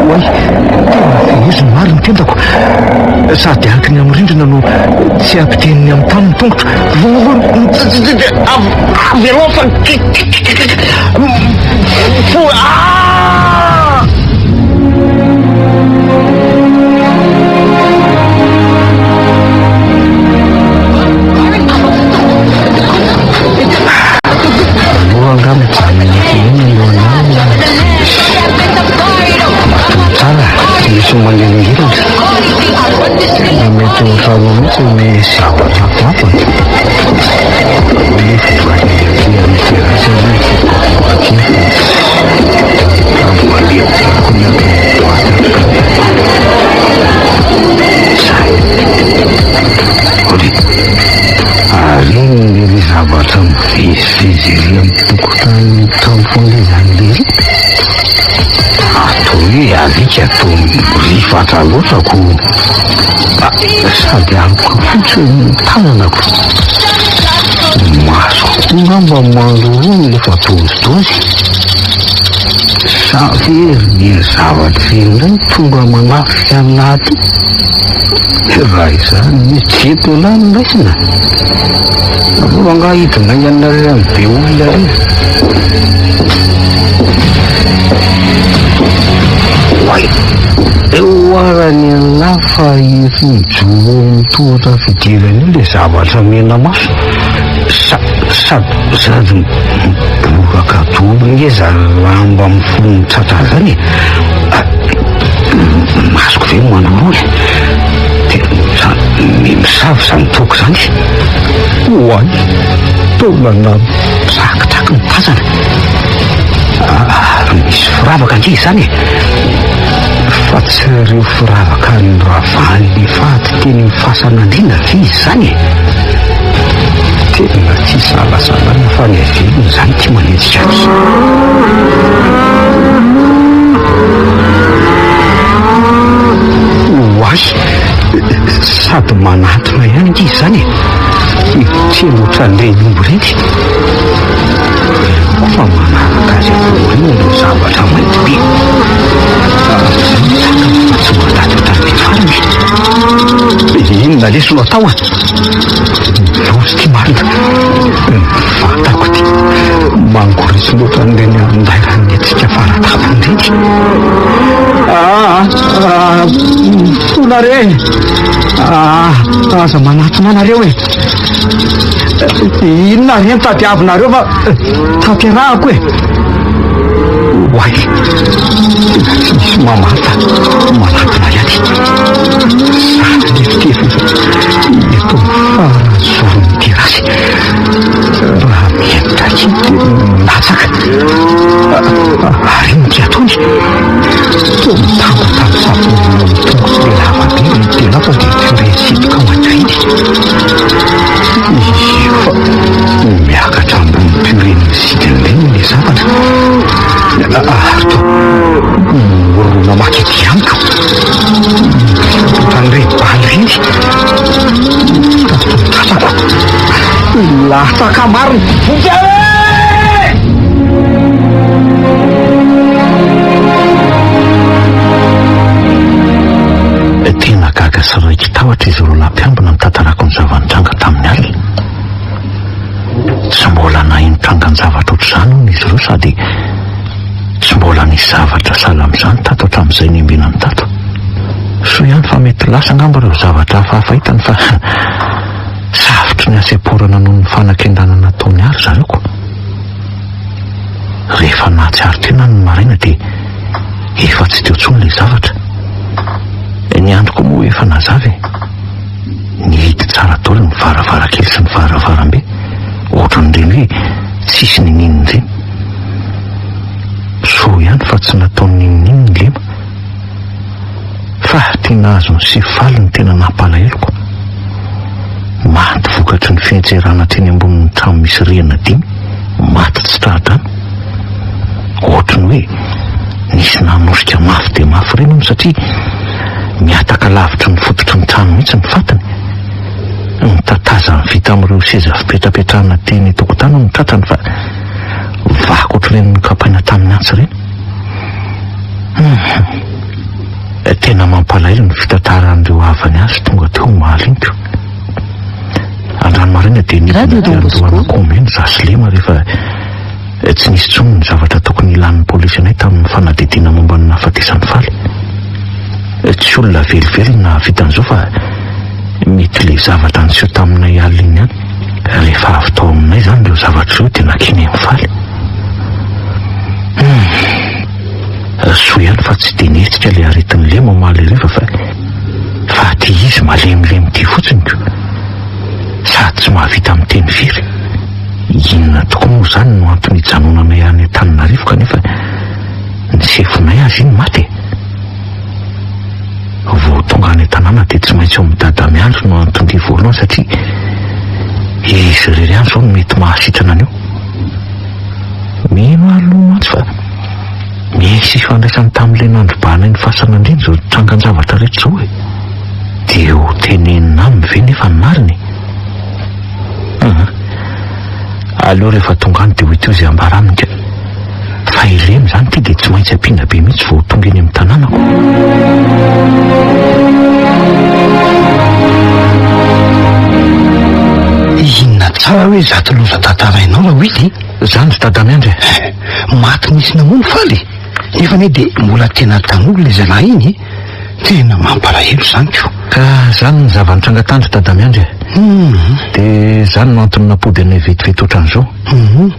Oay, tena feheziny marina ny tendako. Sady ankiny amin'ny rindrina no tsy ampiteniny amin'ny tany ny tongotro. Avelao fa ah! Aloha angaha mijanona eto eny alohanao Matory tsara, tsy misy manelingelina. Na mety ho trano mihitsy ny zavatra hafahafa. Hoe voalohany aty amin'ny terrasse aloha ity aty fa tsy malemy koa ny ato amin'ny boîte ato ka. Zay. Ary inona iry zavatra mivezivezy ery amin'ny tokotany tampony izany lery? Atao hoe alika toa mirifatra loatra ko sady aloka fotsiny ny tananako. Ny masoko koa angamba mandrorona efa dozidozy. Sa ve ry zavatra ry indray tonga manafika anah aty? Raha izany misy tsy eto elah no raisina? Nareo angaha hidina haingana ary amin'ny be olona ary? Oay! Eo arany elah fa ery mijoro eo amin'ny tohatra fidirana io le zavatra mena maso. Sa, sady, sady miboraka daholo nge zany lamba mifono tratra zany e! Masoko ve mandroroa e? Sa misava izany toaka izany? Oay, taolana mitrakitraky ny tazana. Ary misy firavaka ange izany e! Fa tsy ireo firavaka noravahan'ny faty teny amin'ny fasan'andriana ve izany e? Tena tsy isalasalana fa ny avelona izany ity manenjika azy. Oay! Sady manantona ihany ange izany e! Mitrena ohatran'ireny omby ireny. Reo koa fa manaraka azy avy ao aoriana ireo zavatra mainty be. Amin'izay ny sakana fa tsy mandady ohatran'ilay farany e! Inona lesy no atao a? Loza ity marina. Ny vatako ity mangoritsina ohatran'ireny andairan'ny hetsika faratapony ireny. Ah, ah, mifona re! Ah, aza manatona anareo e! Inona re no tadiavinareo fa tanterahako e! Oay, tena tsy misy mamaly fa manatona ihany. Zara lefitefiny eto amin'ny faran'ny zoron'ny terasy. Raha mihemotra kely dia milatsaka. Ary inona ity ataony? Toa mitambatra amin'ny savony eo amin'ny tongotro ilay lava be ilay tena fa dia purée sidoka madio iny. Fa miakatra ambony purée ny sidiny ireny ilay zavatra. Ary toa mirona maka ety amiko. Mirifatra ohatran'ireny bala ireny. Mitady ny tratrako. Latsaka marina. Vonjeo e! Tena gaga sy raiki-tahotra izy roa lahy mpiambina nitantarako ny zava-nitranga tamin'ny alina. Tsy mbola naheno trangan-javatra ohatr'izany hono izy ireo sady tsy mbola nisy zavatra sahala amin'izany tato hatramin'izay niambenany tato. Soa ihany fa mety lasa angamba ireo zavatra hafahafa hitany fa Savotry ny hasemporana noho ny fanakendana nataony ahy ry zareo ko. Rehefa nahatsiaro tena aho ny maraina dia efa tsy teo intsony ilay zavatra. Ny andro koa moa efa nazava e. Nihidy tsara daholo ny varavarankely sy ny varavarambe, ohatran'ireny hoe tsisy ninininona ireny. Soa ihany fa tsy nataony n'inon'inona i Lema. Fa tena azon'i Sefaly ny tena nampalahelo ko. Maty vokatry ny fiantserana teny ambonin'ny trano misy rihana dimy, maty tsy tra-drano. Ohatry ny hoe nisy nanosika mafy dia mafy ireny hono satria mihataka lavitry ny fototry ny trano mihitsy ny fatiny. Ny tatazany vita amin'ireo seza fipetrapetrahana teny an-tokotany hono tratrany fa vaky ohatr'ireny nokapaina tamin'ny antsy ireny. Hum. Tena mampalahelo ny fitantaran'ireo havany azy tonga teo omaly iny ko. Androany maraina dia nidina aty andohana commune za sy Lema rehefa tsy nisy intsony ny zavatra tokony hilan'ny polisy anay tamin'ny fanadihadiana momba ny nahafatesan'i Faly. Tsy olona velively no nahavita an'izao fa mety ilay zavatra niseho taminay alina iny ihany. Rehefa avy tao aminay izany ireo zavatra ireo dia nankeny amin'i Faly. Hum. Soa ihany fa tsy dia nihetsika ilay aretin'i Lema omaly hariva fa fa aty izy malemilemy ity fotsiny ko. Sady tsy mahavita miteny firy. Inona tokoa moa izany no antony hijanonanay any Antananarivo kanefa ny sefonay aza iny maty e? Vao tonga any an-tanàna dia tsy maintsy ao amin'i Dada Miandry no anton-dia voalohany satria izy irery ihany izao no mety mahasitrana an'io. Mino aho aloha mantsy fa misy ifandraisany tamin'ilay nandrobahanay ny fasan'Andriana izao trangan-javatra rehetra izao e. Dia ho tenenina aminy ve nefa ny marina e? Hum. Aleo rehefa tonga any dia ho hita eo izay ambara aminy ka. Fa i Lemy izany ity dia tsy maintsy ampiana be mihitsy vao ho tonga eny amin'ny tanànako. Inona tsara hoe izato loza tantarainao Rawilly? Izany ry Dadamiandry e! Maty nisy namono Faly e! Nefa anie dia mbola tena tanora ilay zalahy iny e! Tena mampalahelo izany ko! Ka izany ny zava-nitranga tany ry Dadamiandry e! Dia izany no antony nampody anay vetivety ohatran'izao. Hum!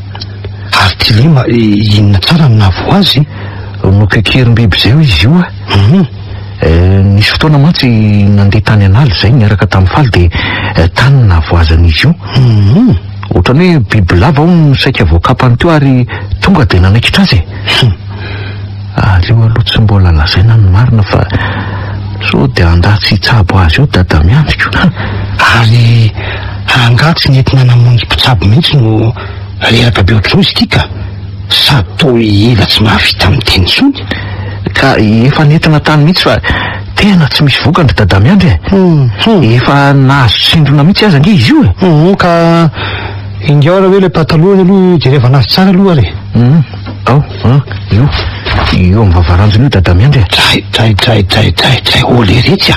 Ary ty Lema inona tsara no nahavoa azy? Nokekerim-biby izay hoy izy io a! Hum! Nisy fotoana mantsy nandeha tany an'ala izay niaraka tamin'i Faly dia tany no nahavoazan'izy io. Ohatran'ny hoe bibilava hono no saika voakapany teo ary tonga dia nanaikitra azy e. Aleo aloha tsy mbola lazaina ny marina fa sao dia handà tsy hitsabo azy eo dada miandry ko. Ary angaha tsy nentina namonjy mpitsabo mihitsy no reraka be ohatr'izao izy ity ka? Sady toa ela tsy mahavita miteny intsony. Ka efa nentina tany mihitsy fa tena tsy misy vokany ry dadamiandry e. Efa nahazo tsindrona mihitsy aza ange izy io e. Hum ka ingao raha hoe ilay patalohany aloha jerevana azy tsara aloha ary e. Hum ao an io io amin'ny vavaranjony io dadamiandry e. Dray dray dray dray dray dray ô leretsy a!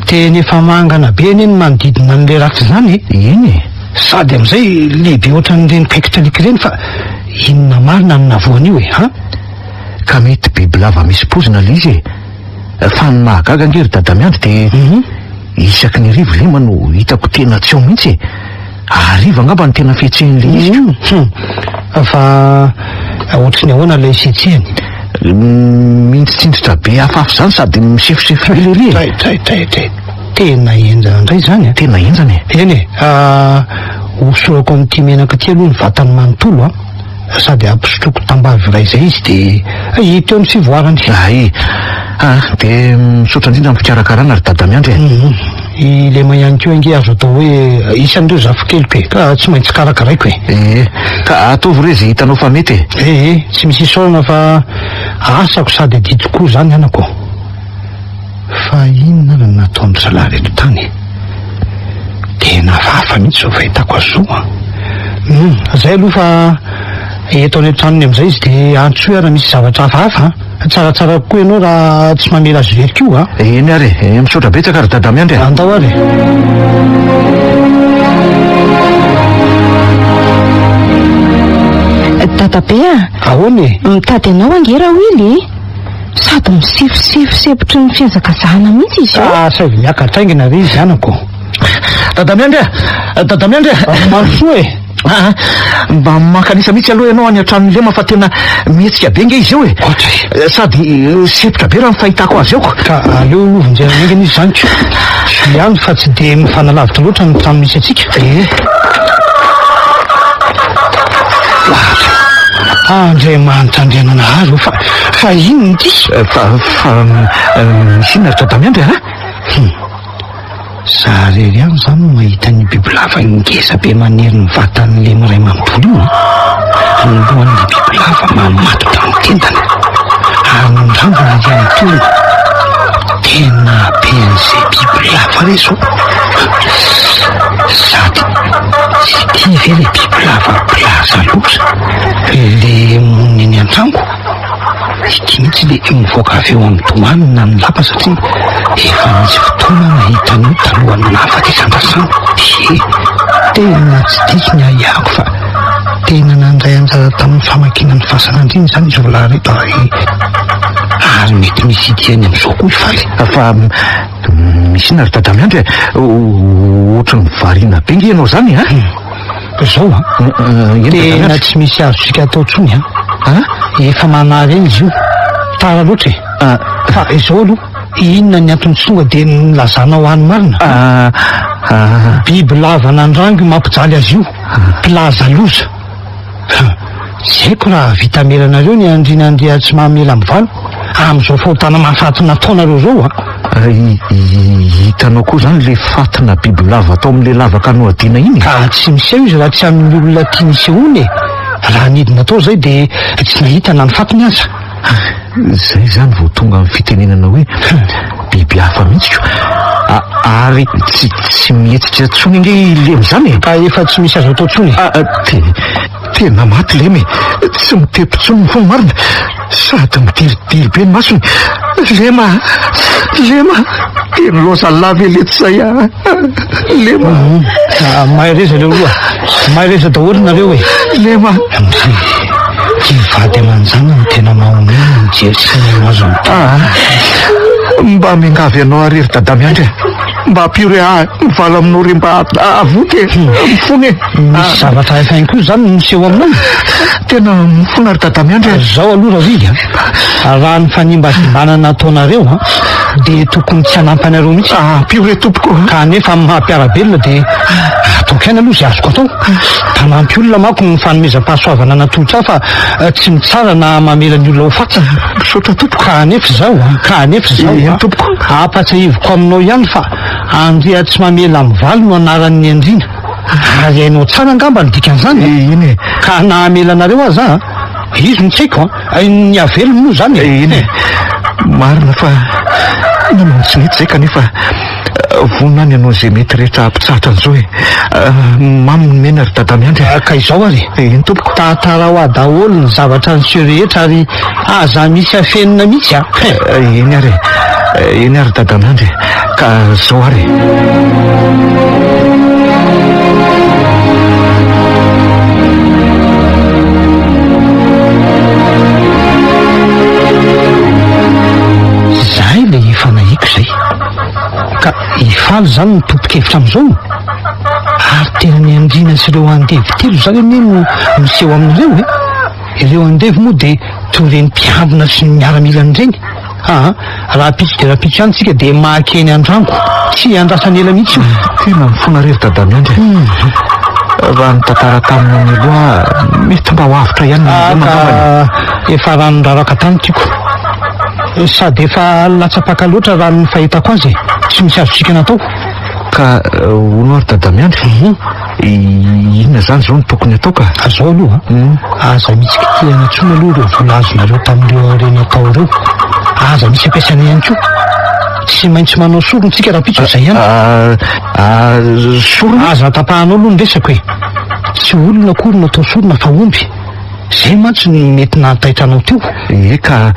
Tena efa mangana be anie ny manodidina an'ilay ratra izany e. Eny e. Sady amin'izay lehibe ohatran'ireny kaikitr'alika ireny fa inona marina no navoan'io e an? Ka mety bibilava misy pozina le izy e! Fa ny mahagaga ange ry dadamiandry dia isaky ny hariva lema no hitako tena tsy ao mihitsy e! Hariva angamba no tena fihetsehan'le izy ko! Hum! Fa ohatry ny ahoana ilay fihetsehany? Mintsitsindritra be hafahafa izany sady misefosefo be lery e! Dray dray dray dray! Tena henjana indray izany a! Tena henjana e! Eny e! Hosorako amin'ity menaka ity aloha ny vatany manontolo a! Sady ampisotroiko tambavy iray izay izy dia hita eo ny fivoarany. Hay! Ah, dia misaotra indrindra amin'ny fikarakarana ry Dadamiandry e! I Lema ihany koa ange azo atao hoe isan'ireo zafikeliko e! Ka tsy maintsy karakaraiko e! Ee, ka ataovy re izay hitanao fa mety e! Ee, tsy misy isaorana fa asako sady adidiko koa izany anako. Fa inona ary no nataon-dry zalahy ireto tany e? Tena hafahafa mihitsy izao fahitako azy izao an! Hum, zay aloha fa eto any an-tranony amin'izay izy dia antsoy aho raha misy zavatra hafahafa an! Tsaratsara kokoa ianao raha tsy mamela azy irery koa an! Eny ary e, misaotra betsaka ry Dadamiandry e! Andao ary e! Dadabe a! Ahoana e? Mitady anao ange Rawily e! Sady misefosefo sempotry ny fihazakazahana mihitsy izy io. Ah, asaivo miakatra haingana re izy anako. Dadamiandry a! Dadamiandry a! Mandrosoa e! Ah, mba mankanisa mihitsy aloha ianao any an-tranon'i Lema fa tena mihetsika be nge izy io e. Ohatra e. Sady sempotra be raha ny fahitako azy eo ko. Ka aleo aloha vonjena haingana izy izany ko. Soa ihany fa tsy dia mifanalavitra loatra ny trano misy antsika. Eh. Lahatra. Andriamanitra Andriananahary o fa fa inona ity? Fa fa misy inona ry Dadamiandry a? Hum. Za irery ihany izany no mahita an'io bibilava ngeza be manery ny vatan'ny lemy iray manontolo io an. Ny lohan'ilay bibilava mamatotra ny tendany ary ny rambony ery amin'ny tongony. Tena be an'izay bibilava re izao. Sady tsy ity ve ilay bibilava mpilaza loza, le monina eny an-trango? Ity mihitsy le mivoaka avy eo amin'ny domaine na ny lapa satria efa nisy fotoana nahita an'io talohan'ny nahafatesan-dRasamy. Ie, tena tsy diso ny ahiahiko fa tena nandray anjara tamin'ny famakiana ny fasan'Andriana izany izy roalahy ireto ary ary mety misy idirany amin'izao koa i Faly. Fa Misy inona ry Dadamiandry e? Ohatran'ny variana be nge ianao izany a! Izao an, tena tsy misy azontsika atao intsony an! Efa manary eny izy io, tara loatra e! Fa izao aloha, inona ny antony tsy tonga dia nilazanao ahy ny marina? Bibilava nandrango io mampijaly azy io, mpilaza loza. Tsy haiko raha hahavita hamela anareo ny andriana Andriatsimamela-mivalo amin'izao fahotana mahafaty nataonareo izao a! Hitanao koa izany ilay fatina bibilava tao amin'ilay lavaka nohadiana iny e? Ka tsy miseho izy raha tsy amin'ny olona tiany hisehoana e! Raha nidina tao izay dia tsy nahita na ny fatiny aza. Izay izany vao tonga amin'ny fitenenana hoe biby hafa mihitsy ko. Ary tsy tsy mihetsika intsony ange i Lemy izany e. Ka efa tsy misy azo atao intsony e. Te, tena maty Lemy e. Tsy mitepo intsony ny fony marina. Sady midiridiry be ny masony. Lema a! Lema a! Tena loza lava e letsy zay a! Lema a! Mahereza leroa. Mahereza daholo nareo e. Lema. Ndry, ty vady aman-janany no tena mahonena mijery sy mihaino azy miteny. Ah, mba miangavy anao àry ry Dadamiandry e. Mba ampio re ahy mivala aminao re mba avoty e. Mifona e. Misy zavatra hafa ihany koa izany no miseho aminao? Tena mifona ry Dadamiandry e. Izao aloha Ravily a, raha ny fanimbazimbana nataonareo a. Dia tokony tsy hanampy anareo mihitsy. Ampio re tompoko. Ka nefa amin'ny maha mpiara-belona dia ataoko ihany aloha izay azoko atao. Mpanampy olona manko ny fanomezam-pahasoavana natolotra ahy fa tsy mitsara na mamela ny olona ho faty. Misaotra tompoko. Ka nefa izao, ka nefa izao. Eny tompoko. Ampatsiahiviko aminao ihany fa Andriatsimamela-mivalo no anaran'ny andriana. Ary hainao tsara angamba ny dikan'izany e? Eny e. Ka na hamela anareo aza aho, izy no tsy haiko an. Ny havelony moa izany e. Eny e. Marina fa nanao ny tsy nety izay kanefa vonona aho ny hanao izay mety rehetra hampitsahatra an'izao e. Mamy ny mena ry Dadamiandry a. Ka izao ary e. Eny tompoko. Tantarao ahy daholo ny zavatra niseho rehetra ary aza misy afenina mihitsy a. Eny ary e. Eny ary Dadamiandry e. Ka izao ary e. Izay ilay efa nahiko izay. Ka hifaly izany ny tompon-kevitra amin'izao? Ary tena ny andriana sy ireo andevo telo izany anie no miseho aminareo e! Ireo andevo moa dia toy ireny mpiambina sy ny miaramilany ireny. Aa, rahampitso dia rahampitso ihany tsika dia maka eny an-drango. Tsy iandrasana ela mihitsy io. Tena mifona re ry Dadamiandry e. Raha nitantara taminao mialoha aho, mety mba ho avotra ihany ny Ah, angamba ka angambany. efa rano raraka tany tiako. Sady efa latsa-paka loatra raha ny fahitako azy e. Tsy misy azontsika natao. Ka hono ary Dadamiandry, inona izany izao no tokony atao ka? Izao aloha, aza misy kitihana intsony aloha ireo vola azonareo tamin'ireo harena tao ireo. Aza misy ampiasaina ihany koa. Tsy maintsy manao sorona isika rahampitso izay ihany. Sorona? Aza tapahanao aloha ny resako e. Tsy olona akory no atao sorona fa omby. Izay mantsy no mety nahataitra anao teo. Ie ka.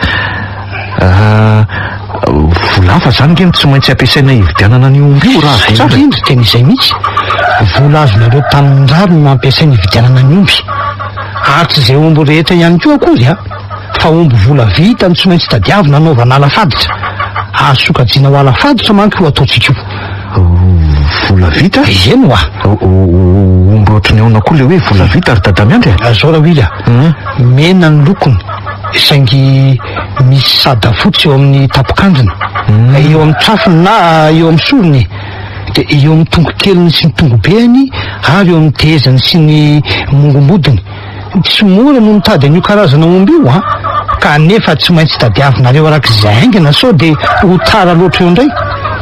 Vola hafa izany nge no tsy maintsy ampiasaina hividianana an'io omby io raha azoko tsara e. Izay indrindra, tena izay mihitsy. Vola azonareo tamin'ny rariny no ampiasaina hividianana ny omby. Ary tsy izay omby rehetra ihany koa akory an! Fa omby vola vita no tsy maintsy tadiavina hanaovana ala faditra. Azo sokajiana ho ala faditra manko io ataontsika io. Vola vita? Eny hoa! Omby ohatry ny ahoana koa ilay hoe vola vita ry Dadamiandry a? Zao Rawily a! Mena ny lokony saingy misy sada fotsy eo amin'ny tampon-kandriny, eo amin'ny trafony na eo amin'ny sorony e! Dia eo amin'ny tongokeliny sy ny tongobeany ary eo amin'ny tehezany sy ny mongombodiny. Tsy mora no mitady an'io karazana omby io an! Kanefa tsy maintsy tadiavinareo araka izay haingana sao dia ho tara loatra eo indray.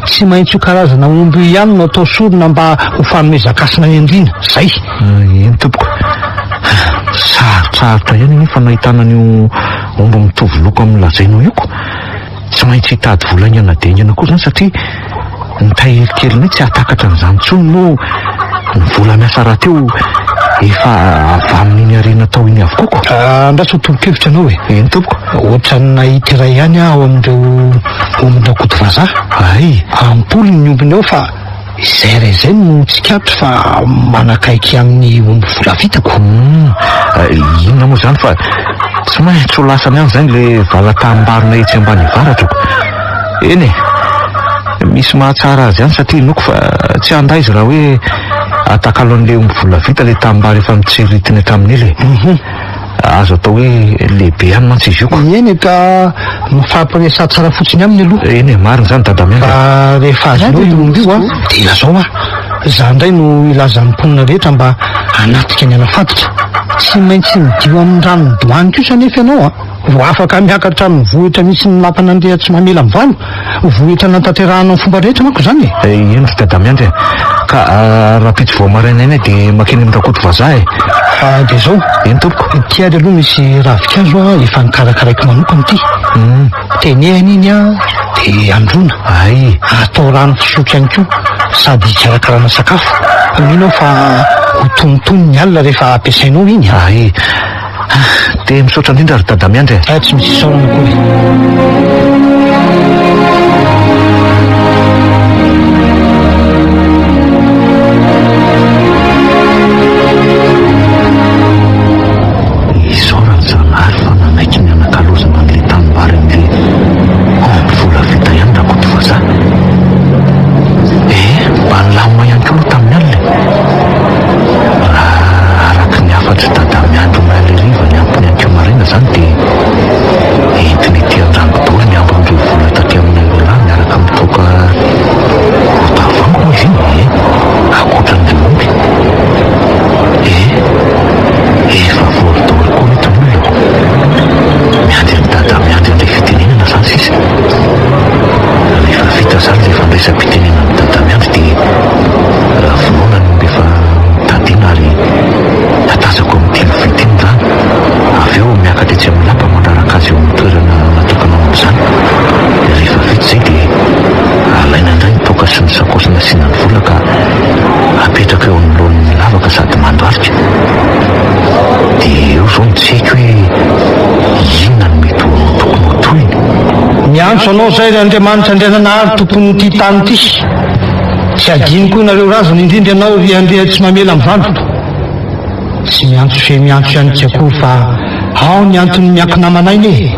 Tsy maintsy io karazana omby io ihany no atao sorona mba ho fanomezan-kasina ny andriana. Zay! Eny tompoko. Sarotsarotra ihany anefa ny nahitana an'io omby mitovy loko amin'ny lazainao io ko. Tsy maintsy hitady vola haingana dia haingana koa izany satria ny tahiry kelinay tsy hahatakatra an'izany intsony moa ny vola miasa rahateo efa avy amin'iny harena tao iny avokoa ko. Andraso ho tolo-kevitra ianao e. Eny tompoko. Ohatran'ny nahita iray ihany aho ao amin'ireo ombin-dRakotovazaha. Hay! Ampolony ny ombiny ao fa Izay iray izay no tsikaritro fa manakaiky amin'ny omby volavitako. Humm, inona moa izany fa tsy maintsy ho lasany any izany ilay valan-tanimbarina etsy ambany avaratra ko. Eny e, misy mahatsara azy ihany satria inoako fa tsy handà izy raha hoe atakalo an'ilay omby volavita ilay tanimbary efa notsiriritiny hatramin'ny ela e. Azo atao hoe lehibe ihany mantsy izy io ko. Eny e, ka mifampiresaha tsara fotsiny aminy aloha. Eny e, marina izany Dadamiandry a. Fa rehefa azonao io omby io an, dia ilazao aho. Izaho indray no hilaza ny mponina rehetra mba hanatrika ny ala-faditra. Tsy maintsy midio amin'ny ranon'ny doany kosa anefa ianao an, vao afaka miakatra amin'ny vohitra misy ny lapan'Andriatsimamela-mivalo. Vohitra anatanterahana ny fomba rehetra manko izany e! Eny ry Dadamiandry a! Ka rahampitso vao maraina iny dia makeny amin-dRakotovazaha e! Dia izao. Eny tompoko. Ity ary aloha misy ravinkazo a, efa nokarakaraiko manokana ity. Tenehana iny a, dia androana. Hay! Atao rano fisotro ihany koa, sady hikarakarana sakafo. Mino aho fa ho tonitony ny alina rehefa ampiasainao iny a! Hay! Dia misaotra indrindra ry Dadamiandry e. Tsy misy isaorana akory. Isaorana Zanahary fa nanaiky ny hanakalozana an'ilay tanimbary amin'ilay omby vola vita ihany Rakotovazaha. Eh, mba nilamina ihany koa aloha tamin'ny alina e. Raha araka ny hafatr'i Dadamiandry omaly hariva ny ampony anio maraina izany dia entina ety Miantso anao izay ry Andriamanitra Andriananahary tompon'ity tany ity. Tsy adinoko nareo razana indrindra ianao ry Andria tsy mamela mivalo. Tsy miantso fe miantso ihany tsy akory fa ao ny antony miankina aman'aina e.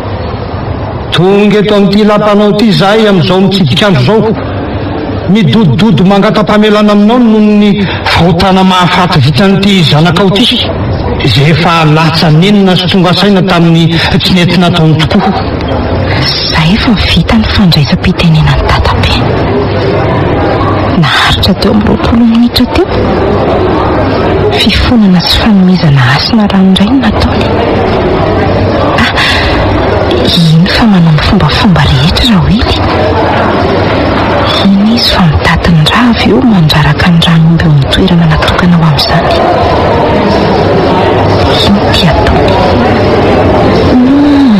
Tonga eto amin'ity lapanao ity izahay amin'izao mitsidik'andro izao. Midodododo mangata-pamelana aminao noho ny fahotana mahafaty vitan'ity zanakao ity, izay efa latsa-nenina sy tonga saina tamin'ny tsy nety nataony tokoa. Izay vao vita ny fandraisam-pitenenan'i Dadabe. Naharitra teo amin'ny 20 minitra teo. Fifonana sy fanomezana hasina ranoray no nataony. Ah, iny fa manao ny fombafomba rehetra Raoely. Iny izy fa mitaty ny rà avy eo mandraraka ny ran'omby eo amin'ny toerana natokana ho amin'izany. Iny ty ataony. Hum,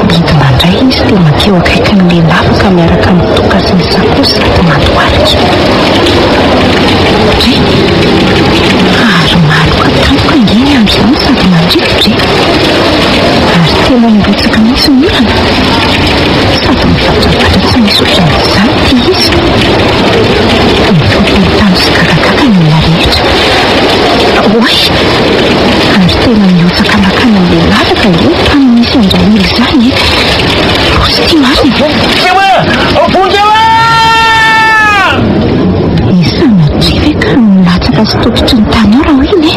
midina indray izy dia mankeo akaikin'ilay lavaka miaraka amin'ny toaka sy ny sakaosy sady mandohalika. Dre! Ary maloka tampoka ange ny andro izany sady mandrivotra e! Ary tena mirotsaka mihitsy ny orana. Sady mivatravatra tsy misy ohatran'izany ity izy. Mifampanontany sy gagagaga ny olona rehetra. Oay! Ary tena mihotsaka mankany amin'ilay lavaka ange ny tany misy an-dRaoul izany e! Loza ity marina! Vonjeo e! Vonjeo e! Ny sanatria ve ka milatsaka sy tototry ny tany ao Raoul e?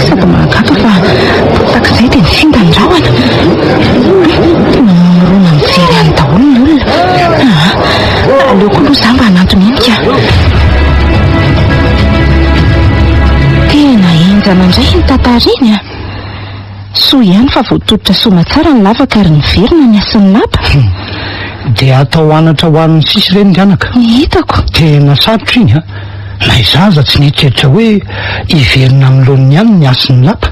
Sady mahagaga fa potak'izay dia nisinda ny rahona. Tena mirona mijery any daholo ny olona. Aa, aleoko aloha za mba hanantona eny ka. Tena henjana indray iny tantara iny a. Soa ihany fa voatototra soamatsara ny lavaka ary niverina ny hasin'ny lapa. Dia atao anatra ho an'ny sisa ireny ry anaka. Ny hitako. Tena sarotra iny a. Na izaho aza tsy nieritreritra hoe hiverina amin'ny laoniny ihany ny hasin'ny lapa.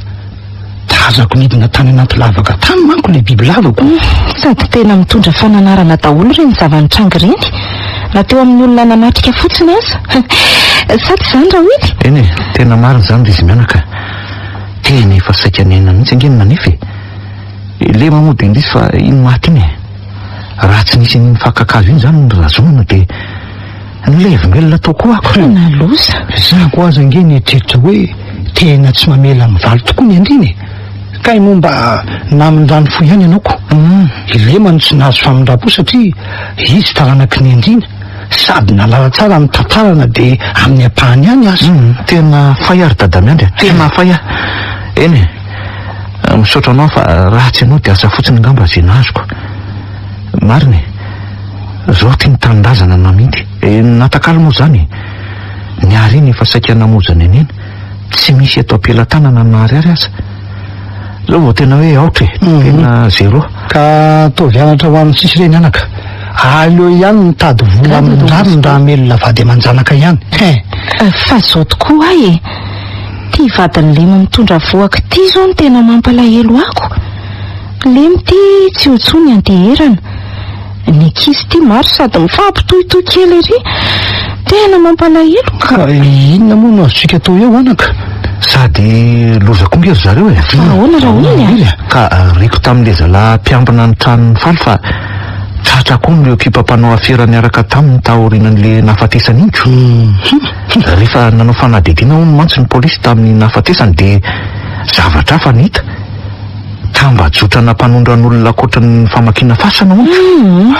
Tazako nidina tany anaty lavaka tany manko ilay bibilavako. Sady tena mitondra fananarana daholo ireny zava-nitranga ireny, na teo amin'ny olona nanatrika fotsiny aza. Sa tsy izany Rahoedy? Eny e, tena marina izany ry izy mianaka. Tena efa saika niaina mihitsy ange ny manefy e. Lema moa dia indrisy fa iny maty iny e. Raha tsy nisy an'iny fakan-kazo iny izany ny razonana dia nilevim-belona tao koa ako. Tena loza. Za koa aza ange nieritreritra hoe tena tsy mamela mivaly tokoa ny andriana e. Kay moa mba namindrany fo ihany ianao ko. I Lema no tsy nahazo famindram-po satria izy taranaky ny andriana sady nahalala tsara ny tantara na dia amin'ny ampahany ihany aza. Tena fay aho ry Dadamiandry a! Tena fay aho. Eny e, misaotra anao fa raha tsy ianao dia asa fotsiny angamba izay nahazoko. Marina e! Zao ty ny tanindrazana namidy. E, natakalo moa zany e! Ny harena efa saika namoizana ny aina, tsy misy eto am-pelatanana na ariary aza. Zao vao tena hoe aotra e, tena zéro. Ka ataovy anatra ho an'ny sisa ireny anaka. Aleo ihany mitady vola amin'ny rariny raha hamelona vady aman-janaka ihany. Hein! Fa zao tokoa ahy e! Ty vadin'i Lema mitondra vohoka ity zao no tena mampalahelo ako. Lema ity tsy ho intsony ianteherana. Ny ankizy ity maro sady mifampitohitohy kely ery. Tena mampalahelo. Ka inona moa no azontsika atao eo anaka? Sady loza koa nge ry zareo e. Fa ahoana raha iny a? Ka reko tamin'ilay zalahy mpiambina ny tranon'i Faly fa tratra koa ny ekipa mpanao afera niaraka taminy taorianan'ilay nahafatesany iny ko. Rehefa nanao fanadihadiana hono mantsy ny polisy tamin'ny nahafatesany dia zavatra hafa no hita. Tambajotrana mpanondran'olona ankoatra ny famakiana fasana hono. Hum,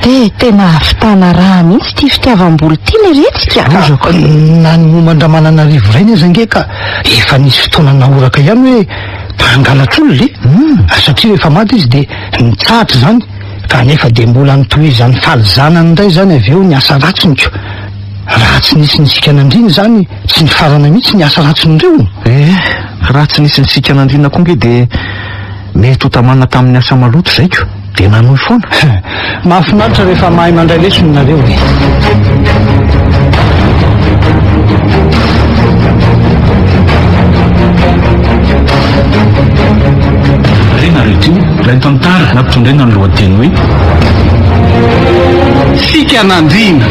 dia tena ahavitana raha mihitsy ity fitiavam-bola ity le retsy ka. Lozako, na ny momba an-dRamananarivo rainy aza ange ka efa nisy fotoana nahoraka ihany hoe mpangalatr'olona e! Satria rehefa maty izy dia nitsahatra izany, kanefa dia mbola notohizan'i Faly zanany indray izany avy eo ny asa ratsiny ko. Raha tsy nisy nisika an'Andriana izany tsy nifarana mihitsy ny asa ratsin'ireo. Eh, raha tsy nisy nisika an'Andriana koa nge dia mety ho tamana tamin'ny asa maloto izay ko, dia nanohy foana. Mahafinaritra rehefa mahay mandray lesona nareo e. Re nareo ty ilay tantara nampitondraina ny lohateny hoe Fikanandriana.